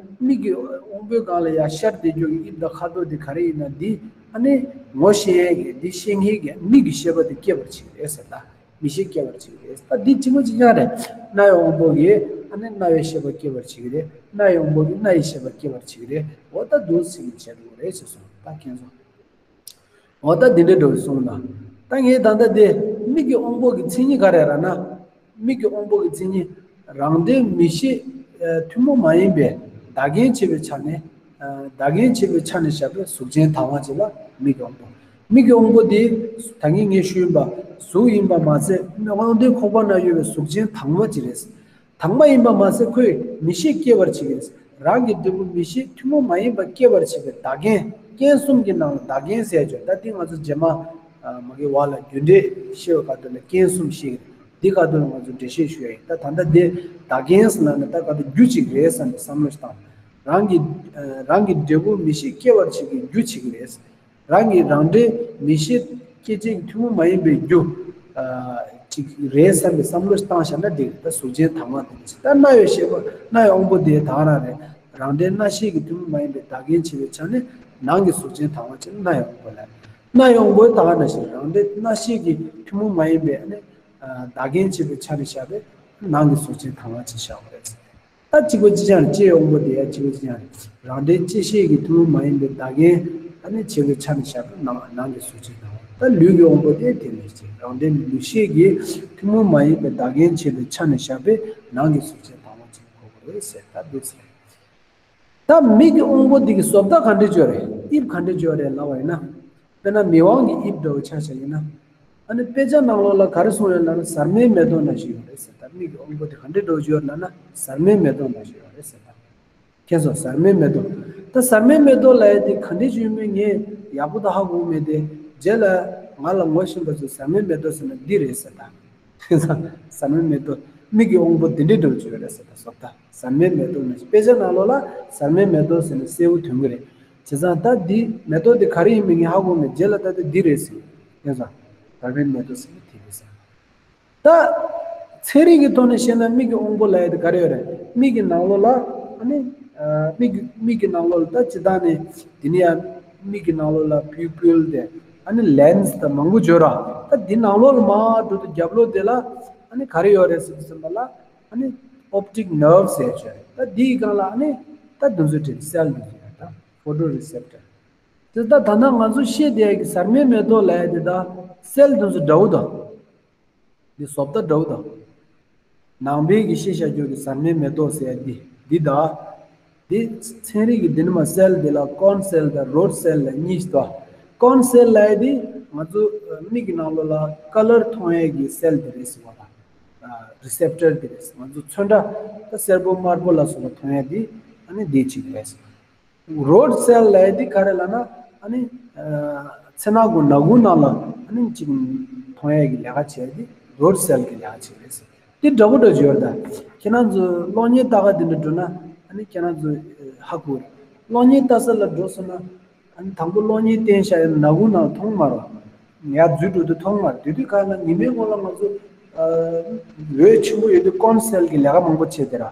མིག་གི་དབང་པོའི་སྒང་ལ་ཡར་ཤར་བསྡད་རྒྱུ་གི་དབྱིབས་དང་ཁ་དོག་དེ་ག་རེ་ཡིན་ན་འདི་ཨ་ནི་ངོ་ཤེས་ཡས་ཀྱི་འདི་ཤེས་མཁན་གྱི་མིག་གི་ཤེས་པ་དེ་སྐྱེ་བར་བྱེད་ཀྱི་རེད་ཟེར་ད། མིག་ཤེས་སྐྱེ་བར་བྱེད་ཀྱི་རེད། ད་འདི་གཅིག་པ་གཅིག་རྐྱང་རེད། རྣ་བའི་དབང་པོ་གིས་ཨ་ནི་རྣ་བའི་ཤེས་པ་སྐྱེ་བར་བྱེད་ཀྱི་རེད། སྣ་ཡི་དབང་པོ་གིས་སྣ་ཡི་ཤེས་པ་སྐྱེ་བར་བྱེད་ཀྱི་རེད། འོ་ད་འདུག་སེ་བྱེད་དགོས་རེད་ཟེར་སོང་ད་མཁྱེན་སོང་། འོ་ད་འདི་འདྲའི་འགྲོ་གི་སོང་ད། ད་ངས་ད་ལྟ་དེ་མིག་གི་དབང་པོ་གི་མཚན་ཉིད་ག་རེ་ར་ན། མིག་གི་དབང་པོ་གི་མཚན་ཉིད་རང་འདྲའི་མིག་ཤེས་ཐུན་མོང་མ་ཡིན་པའི་བདག་རྐྱེན་བྱེད་པའི་ཆ་ནས། བདག་རྐྱེན་བྱེད་པའི་ཆ་ནས་བཞག་པའི་གཟུགས་ཅན་དྭངས་མ་ཅིག་ལ་མིག་གི་དབང་པོ། མིག་གི་དབང་པོ་དེ་ད་གིན་ངས་ཞུས་ཡིན་པ་གཟུགས་ཡིན་པ་མ་ཟད་དབང་ལྡན་ཁོག་པ་ན་ཡོད་པའི་གཟུགས་ཅན་དྭངས་མ་ཅིག་རེད། དྭངས་མ་ཡིན་པ་མ་ཟད་ཁོས་མིག་ཤེས་སྐྱེ་བར་བྱེད་ཀྱི་རེད། རང་གི་འབྲས་བུ་མིག་ཤེས་ཐུན་མོང་མ་ཡིན་པ་སྐྱེ་བར་བྱེད་པའི་བདག་རྐྱེན་རྐྱེན་གསུམ་གྱི་ནང་ལ་བདག་རྐྱེན་ཟེར་ཡ་ཅིག་ཡོད། ད་འདི་ང་ཚོ་རྗེས་མ་མ་གི་བར་ལ་རྒྱུ་འབྲས་བཤད་པའི་སྐབས་དེ་ལ་རྐྱེན་གསུམ་བཤད་ཀྱི་རེད། འདི་ག་དུས་ང་ཚོ་འགྲེལ་བཤད་ཞུ་ཡ་ཡིན། ད་ད་ལྟ་འདི་བདག་རྐྱེན་ཟེར་ན་ནི་ད་ག་དུས་རྒྱུ་གཅིག་རེད་བསམ་པའི་བསམ་བློ་ཞིག་བཏང་། རང་གི་རང་གི་འབྲས་བུ་མིག་ཤེས་སྐྱེ་བར་བྱེད་ཀྱི་རྒྱུ་གཅིག་རེད། རང་གི་རང་འབྲས་མིག་ཤེས་སྐྱེ་བྱེད་ཀྱི་ཐུན་མོང་མ་ཡིན་པའི་རྒྱུ་གཅིག་རེད་བསམ་པའི་བསམ་བློ་ཞིག་བཏང་བཞག་ན་འགྲིག་རེད། ད་གཟུགས་ཅན་དྭངས་མ་དེ་ནི་ད་རྣ་བའི་ཤེས་པ་རྣ་བའི་དབང་པོ་དེ་ད་ག་རང་རེད། རང་འབྲས་རྣ་ཤེས་ཀྱི་ཐུན་མོང་མ་ཡིན་པའི་བདག་རྐྱེན་བྱེད་པའི་ཆ་ནས་ནང་གི་གཟུགས་ཅན་དྭངས་མ་ཅིག་རྣ་བའི་དབང་པོ་ལ། རྣ་བའི་དབང་པོ་ད་ག་ནང་བཞིན་རང་འབྲས་རྣ་ཤེས་ཀྱི་ཐུན་མོང་མ་ཡིན་པའི་ཨ་ནི། བདག་རྐྱེན་བྱེད་པའི་ཆ་ནས་བཞག་པའི་ནང་གི་གཟུགས་ཅན་དྭངས་མ་ཅིག་བཞག་པ་རེད། ད་གཅིག་པ་གཅིག་རྐྱང་རེད། ལྕེའི་དབང་པོ་དེ་ཡང་གཅིག་པ་གཅིག་རྐྱང་རེད། རང་འབྲས་ལྕེ་ཤེས་ཀྱི་ཐུན་མོང་མ་ཡིན་པའི་བདག་རྐྱེན་ཨ་ནི་བྱེད་པའི་ཆ་ནས་བཞག་པའི་ནང་ནང་གི་གཟུགས་ཅན་དྭངས་མ། ད་ལུས་ཀྱི་དབང་པོ་དེ་དེ་ནས་ཅིག་རང་འབྲས་ལུས་ཤེས་ཀྱི་ཐུན་མོང་མ་ཡིན་པའི་བདག་རྐྱེན་བྱེད་པའི་ཆ་ནས་བཞག་པའི་ནང་གི་གཟུགས་ཅན་དྭངས་མ་ཅིག་གོ་དགོས་རེད་ཟེར། ད་འདུག་ཟེར། ད་མིག་གི་དབང་པོ་འདི་གི་བཟོ་ལྟ་ག་འདྲ་ཅིག་ཡོད་རེད། དབྱིབས་ག་འདྲ་ཅིག་ཡོད་རེད་ལབ་པ་ཡིན་ན། དཔེར་ན་མིག་དབང་གི་དབྱིབས་འདྲ་བོ་ཆ་བཞག་ཡིན་ན། ཨ་ནི་དཔེ་ཆ་ནང་ལོགས་ལ་ག་རེ་གསུངས་ཡོད་ལབ་ན་ཟར་མའི་མེ་ཏོག་ནང་བཞིན་ཡོད་རེད་ཟེར། ད་མིག་གི་དབང་པོ་དེ་ག་འདྲ་འདྲ་བོ་ཅིག་ཡོད་ལབ་ན་ཟར་མའི་མེ་ཏོག་ནང་བཞིན་ཡོད་རེད་ཟེར་ད། མཁྱེན་སོང་། ཟར་མའི་མེ་ཏོག་ད་ཟར་མའི་མེ་ཏོག་ལབ་ཡ་དེ་ག་འདྲ་ཅིག་ཡོད་མེད་ངས་ཡག་པོ་ད་ཧ་གོ་མེད་དེ། རྗེས་ལ་ང་ལ་ངོ་ཤེས་པ་ཚོས་ཟར་མའི་མེ་ཏོག་ཟེར་ན་འདི་རེད་ཟེར་ད། ཟར་མའི་མེ་ཏོག་མིག་གི་དབང་པོ་འདི་འདྲའི་འདྲ་བོ་ཅིག་ཡོད་རེད་ཟེར་ད། བཟོ་ལྟ་ཟར་མའི་མེ་ཏོག་ནི་དཔེ་ཆ་ནང་ལོགས་ལ་ཟར་མའི་མེ་ཏོག་ཟེར་ནས་གསལ་པོ་ཐོན་གྱི་རེད། བྱས་ཙང་ད་འདི་མེ་ཏོག་འདི་ག་རེ་ཡིན་མིན་ངས་ཧ་གོ་མེད། རྗེས་ལ་ད་ལྟ་འདི་རེད་ཟེར། ཡིན་ཙང་ཟར་མའི་མེ་ཏོག་ཟེར་ནས་དེ་རེད་ཟེར། ད་ཚན་རིག་གི་ཐོག་ནས་བཤད་ན་མིག་གི་དབང་པོ་ལབ་ཡ་དེ་ག་རེ་ཡོད་རེད། མིག་གི་ནང་ལོགས་ལ་ཨ་ནི་མིག་གི་མིག་གི་ནང་ལོགས་ལ་ད་སྤྱིར་བཏང་ནས་དེ་ནས་ཡང་མིག་གི་ནང་ལོགས་ལ་པིའུ་པིལ་དེ་ཨ་ནི་ལེན་སི་དང་མང་པོ་ཡོད་ར། ད་འདི་ནང་ལོགས་ལ་མར་འགྲོ་དུས་རྒྱབ་ལོགས་དེ་ལ་ཨ་ནི་ག་རེ་ཡོད་རེད་ཟེར་ཟེར་བ་ལ་ཨ་ནི་ཨོབ་ཊིག་ནརབ་ཟེར་ཡ་ཅིག་ཡོད་རེད། ད་འདིའི་སྒང་ལ་ཨ་ནི་ད་འདི་ཚོ་དེ་སེལ་འདི་ཚོ་ཡོད་ད། ཕོ་ཊོ་རི་སེབ་ཊར། དེ་ད་ད་ནང་ང་ཚོ་བཤད་བསྡད་ཡ་གི་ཟར་མའི་མེ་ཏོག་ལབ་ཡ་དེ་ད་སེལ་འདི་ཚོ་འདྲ་བོ་དང་། འདི་བཟོ་ལྟ་འདྲ་བོ་དང་། ནང་པའི་གི་བཤད་བྱ་རྒྱུ་གི་ཟར་མའི་མེ་ཏོག་ཟེར་ཡ་འདི་འདི་དང་། འདི་ཚན་རིག་གི་འདི་ནི་མ་སེལ་འདི་ལ་ཀོན་སེལ་དང་རོཌ་སེལ་ལ་གཉིས་ཤིག་འདུག་ཀོན་སེལ་ལབ་ཡ་འདི་ང་ཚོ་མིག་གི་ནང་ལོགས་ལ་ཀ་ལར་མཐོང་ཡ་གི་སེལ་འདི་རེད་ཟེར་བ་དང་། རི་སེབ་ཊར་འདི་རེད། ང་ཚོ་ཚོན་ཁྲ་ད་སེར་པོ་དམར་པོ་ལ་སོགས་པ་མཐོང་ཡ་འདི་ཨ་ནི་འདི་གཅིག་རེད། རོཌ་སེལ་ལབ་ཡ་འདི་ག་རེ་ལབ་ན་ ཨ་ནི་ཚེར་ནག་གུ་ནག་ཁུང་ནང་ལ་ཨ་ནི་ཅིག་མཐོང་ཡས་ཀྱི་ལས་ཀ་བྱས་ཏེ་རོཌ་སེལ་གྱི་ལས་ཀ་བྱེད་རེད་ཟེར། དེ་འདྲ་པོ་འདྲ་ཅིག་ཡོད་རེད་ད། ཁྱེད་རང་ཚོ་གློག་བརྙན་ལྟ་ག་དེ་འདྲ་འགྲོ་ན་ཨ་ནི་ཁྱེད་རང་ཚོ་ཧ་གོ་རེད། གློག་བརྙན་ལྟ་ས་ལ་འགྲོ་སོང་ན། ཨ་ནི་དང་པོ་གློག་བརྙན་བསྟན་བཞག་ཡོད་ན་ནག་ཁུང་ནང་མཐོང་མ་རེད། ཡར་འཛུལ་འགྲོ་དུས་མཐོང་མ་རེད། དེ་དུས་ག་ལ་ཉི་མའི་ངོ་ལ་ང་ཚོ་འོད་ཆེན་པོ་ཡོད་དུས་ཀོན་སེལ་གྱི་ལས་ཀ་མང་པོ་བྱས་ཏེ་ར།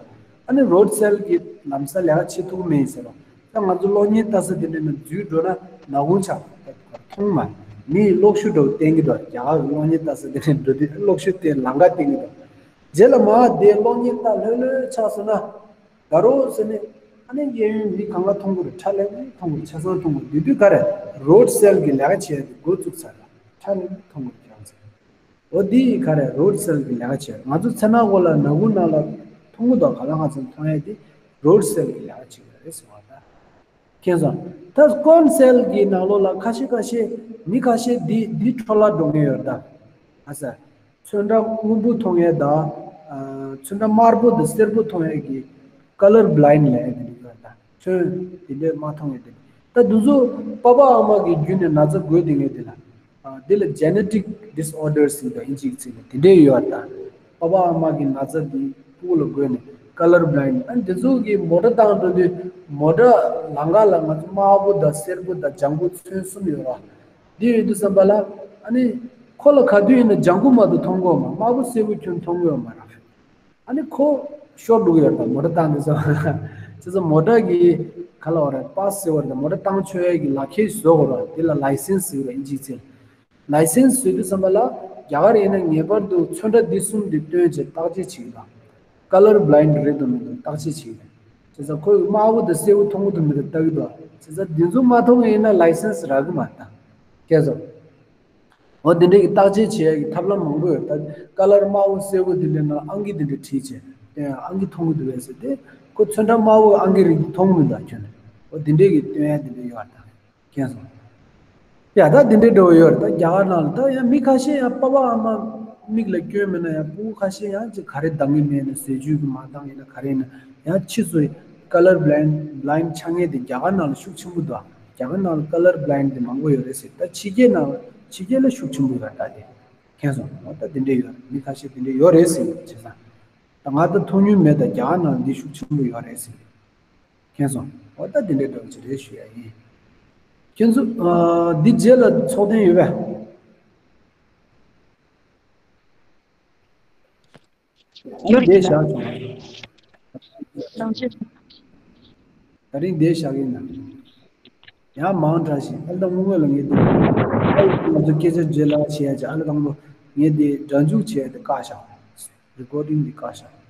ཨ་ནི་རོཌ་སེལ་གྱི་ལམ་སང་ལས་ཀ་བྱེད་ཐུབ་མེད་ཟེར་རོ། ད་ང་ཚོ་གློག་བརྙན་ལྟ་ས་དེ་འདྲ་ནང་འཛུལ་འགྲོ་ན་ནག་ཁུང་ཆགས་མཐོང་མ་རེད། མིས་གློག་ཤུགས་འདྲ་བོ་བསྟན་གྱི་འདུག་རྒྱ་གར་གྱི་གློག་བརྙན་ལྟ་ས་དེ་འདྲ་འགྲོ་དུས་གློག་ཤུགས་བསྟན་ལམ་ཁ་བསྟན་གྱི་འདུག་རྗེས་ལ་མར་དེ་གློག་བརྙན་ལྟ་ལྷོད་ལྷོད་ཆགས་སོང་ན། ད་རོ་ཟེར་ནས་ཨ་ནི་གཡས་གཡོན་མི་གང་ག་མཐོང་གི་རེད། ཁྲ་ལམ་ལམ་མཐོང་གི་རེད། ཆ་ཚང་མཐོང་གི་རེད། དེ་དུས་ག་རེ་རོཌ་སེལ་གྱི་ལས་ཀ་བྱས་ཏེ་འགོ་བཙུགས་ཚར་ལ་ཁྲ་ལམ་ལམ་མཐོང་གི་རེད་ཀྱང་ཟེར། འོ་དེ་ག་རེ་རོཌ་སེལ་གྱི་ལས་ཀ་བྱས། ང་ཚོ་ཚེར་ནག་གུང་ལ་ནག་ཁུང་ནང་ལ་མཐོང་གི་འདུག་ག་ལ་ང་ཚོ་མཐོང་ཡས་དེ་རོཌ་སེལ་གྱི་ལས་ཀ་བྱེད་ཀྱི་རེད་ཟེར་བ་ད། མཁྱེན་སོང་། ད་ཀོན་སེལ་གྱི་ནང་ལོགས་ལ་ཁ་ཤས་ཁ་ཤས་མི་ཁ་ཤས་འདི་འདི་འཕྲོ་བརླག་འགྲོ་མཁན་ཡོད་རེད་ད། ཨ་ས། ཚོན་ཁྲ་སྔོན་པོ་མཐོང་ཡས་དང་། ཨ། ཚོན་ཁྲ་དམར་པོ་དང་སེར་པོ་མཐོང་ཡས་ཀྱི་ཀ་ལར་བྷ་ལའིན་ཌི་ལབ་ཡས་དེ་འདྲ་ཡོད་རེད་ད། ཚོན་དེ་འདྲས་མ་མཐོང་ཡས་དེ་འདྲ། ད་འདི་ཚོ་པ་ཕ་ཨ་མ་གི་བརྒྱུད་ནས་ན་ཚ་འགོས་བསྡད་མཁན་དེ་ལ། ཨ། དེ་ལ་ཇེ་ནེ་ཊིག་ཌི་སི་ཨོར་ཌར་ཟེར་བ་ཨིན་ཇིའི་ཚིག་ནས་དེ་འདྲས་ཡོད་རེད་ད། པ་ཕ་ཨ་མ་གི་ན་ཚ་འདི་ཕྲུ་གུ་ལ་འགོས་ནས་ཀ་ལར་བྷ་ལའིན་ཌི། ཨ་ནི་འདི་ཚོ་གི་མོ་ཊ་བཏང་འགྲོ་དུས་མོ་ཊ་ལམ་ཁ་ལ་ང་ཚོ་དམར་པོ་དང་སེར་པོ་དང་ལྗང་གུ་ཚོན་གསུམ་ཡོད་རེད། འདི་ཡོད་དུས་ཙམ་པ་ལ་ཨ་ནི་ཁོ་ལ་ག་དུས་ཡིན་ན་ལྗང་གུ་མ་གཏོགས་མཐོང་གི་ཡོད་མ་རེད། དམར་པོ་སེར་པོ་ཁྱོན་མཐོང་གི་ཡོད་མ་རེད། ཨ་ནི་ཁོ་ཤོར་འགྲོ་གི་ཡོད་རེད་ད། མོ་ཊ་བཏང་དུས་ཙམ་པ་ལ། བྱས་ཙང་མོ་ཊ་གི་ག་ལབ་དགོས་རེད། པཱ་སི་ཟེར་བ་རེད་ད། མོ་ཊ་བཏང་ཆོག་ཡས་ཀྱི་ལག་ཁྱེར་བཟོ་དགོས་རེད། དེ་ལ་ལའི་སེན་སི་ཟེར་བ་རེད་ཨིན་ཇིའི་ཚིག་ལ། ལའི་སེན་སི་བཟོ་དུས་ཙམ་པ་ལ་རྒྱ་གར་ཡིན་ན་ངེས་པར་དུ་ཚོན་ཁྲ་འདི་གསུམ་འདི་སྟོན་བྱས་བརྟག་དཔྱད་བྱེད་ཀྱི་རེད། ཀ་ལར་བྷ་ལའིན་ཌི་རེད་དམ་མེད་དམ་བརྟག་དཔྱད་བྱེད་ཀྱི་རེད། བྱས་ཙང་ཁོས་དམར་པོ་དང་སེར་པོ་མཐོང་གི་འདུག་མི་འདུག་ལྟ་གི་འདུག་བྱས་ཙང་འདི་ཚོ་མ་མཐོང་གི་ཡིན་ན་ལའི་སེན་སི་རག་གི་མ་རེད་ད། ཁྱེད་ཚོ། འོ་དེ་འདྲའི་གི་བརྟག་དཔྱད་བྱེད་ཡག་གི་ཐབས་ལམ་མང་པོ་ཡོད། ད་ཀ་ལར་དམར་པོ་སེར་པོ་དེ་འདྲའི་ནང་ཨང་ཀི་དེ་འདྲ་བྲིས་བྱས། དེ་ཡང་ཨང་ཀི་མཐོང་གི་འདུག་བས་ཟེར་ཏེ། ཁོ་ཚོན་ཁྲ་དམར་པོའི་ཨང་ཀི་རིགས་དེ་མཐོང་མི་འདུག་ཁྱོད་ནས། འོ་དེ་འདྲའི་གི་སྟོན་ཡག་དེ་འདྲ་ཡོད་ད། མཁྱེན་སོང་། ཡ་ད་དེ་འདྲའི་འདྲ་བོ་ཡོད་རེད། ད་རྒྱ་གར་ནང་ལ་ད་ཡང་མི་ཁ་ཤས་ཡང་པ་ཕ་ཨ་མ་མིག་ལ་སྐྱོན་མེད་ན་ཡང་ཕྲུ་གུ་ཁ་ཤས་ཡང་ཅིག་ག་རེ་འདང་གི་མེད་ན་ཟས་བཅུད་ཀྱི་མ་འདང་ཡིན་ན་ག་རེ་ཡིན་ན་ཡང་ཕྱིས་སུ་ཀ་ལར་བྷ་ལའིན་ཌི་བྷ་ལའིན་ཌི་ཆགས་མཁན་དེ་རྒྱ་གར་ནང་ལ་ཤུགས་ཆེན་པོ་འདུག་རྒྱ་གར་ནང་ལ་ཀ་ལར་བྷ་ལའིན་ཌི་དེ་མང་པོ་ཡོད་རེད་ཟེར། ད་ཕྱི་རྒྱལ་ནང་ཕྱི་རྒྱལ་ལ་ཤུགས་ཆེན་པོ་ཡོད་རེད་ད། དེ་མཁྱེན་སོང་། འོ་ད་དེ་འདྲས་ཡོད་རེད། མི་ཁ་ཤས་དེ་འདྲས་ཡོད་རེད་ཟེར་བྱས་ཙང་། ད་ང་ད་མཐོང་མྱོང་མེད། ད་རྒྱ་གར་ནང་འདི་ཤུགས་ཆེན་པོ་ཡོད་རེད་ཟེར། མཁྱེན་སོང་། འོ་ད་དེ་འདྲས་འདྲ་བོ་ཅིག་རེད་ཞུ་ཡ་ཡིན། ཁྱེད་ཚོ། ཨ། འདི་རྗེས་ལ་ཚོགས་ཐེངས་ཡོད་པས། ཡོད་རེད། འདི་བཞག་བྱུང་། ནང་ཆེན། ད་རིང་འདི་བཞག་གི་ཡིན་ན། ཡང་མང་དྲགས་ཤིག་ཨ་ལ་དང་དངོས་དངོས་ལ་ངས་འདི། ཨ་ལ་ང་ཚོ་སྐད་ཆ་བརྗེ་ལ་བྱེད་ཡ་ཅིག་ཨ་ལ་དང་པོ་ངས་འདི་སྒྲ་འཇུག་བྱས་ཏེ་བཀག་བཞག་རི་ཀོར་ཌིང་འདི་བཀག་བཞག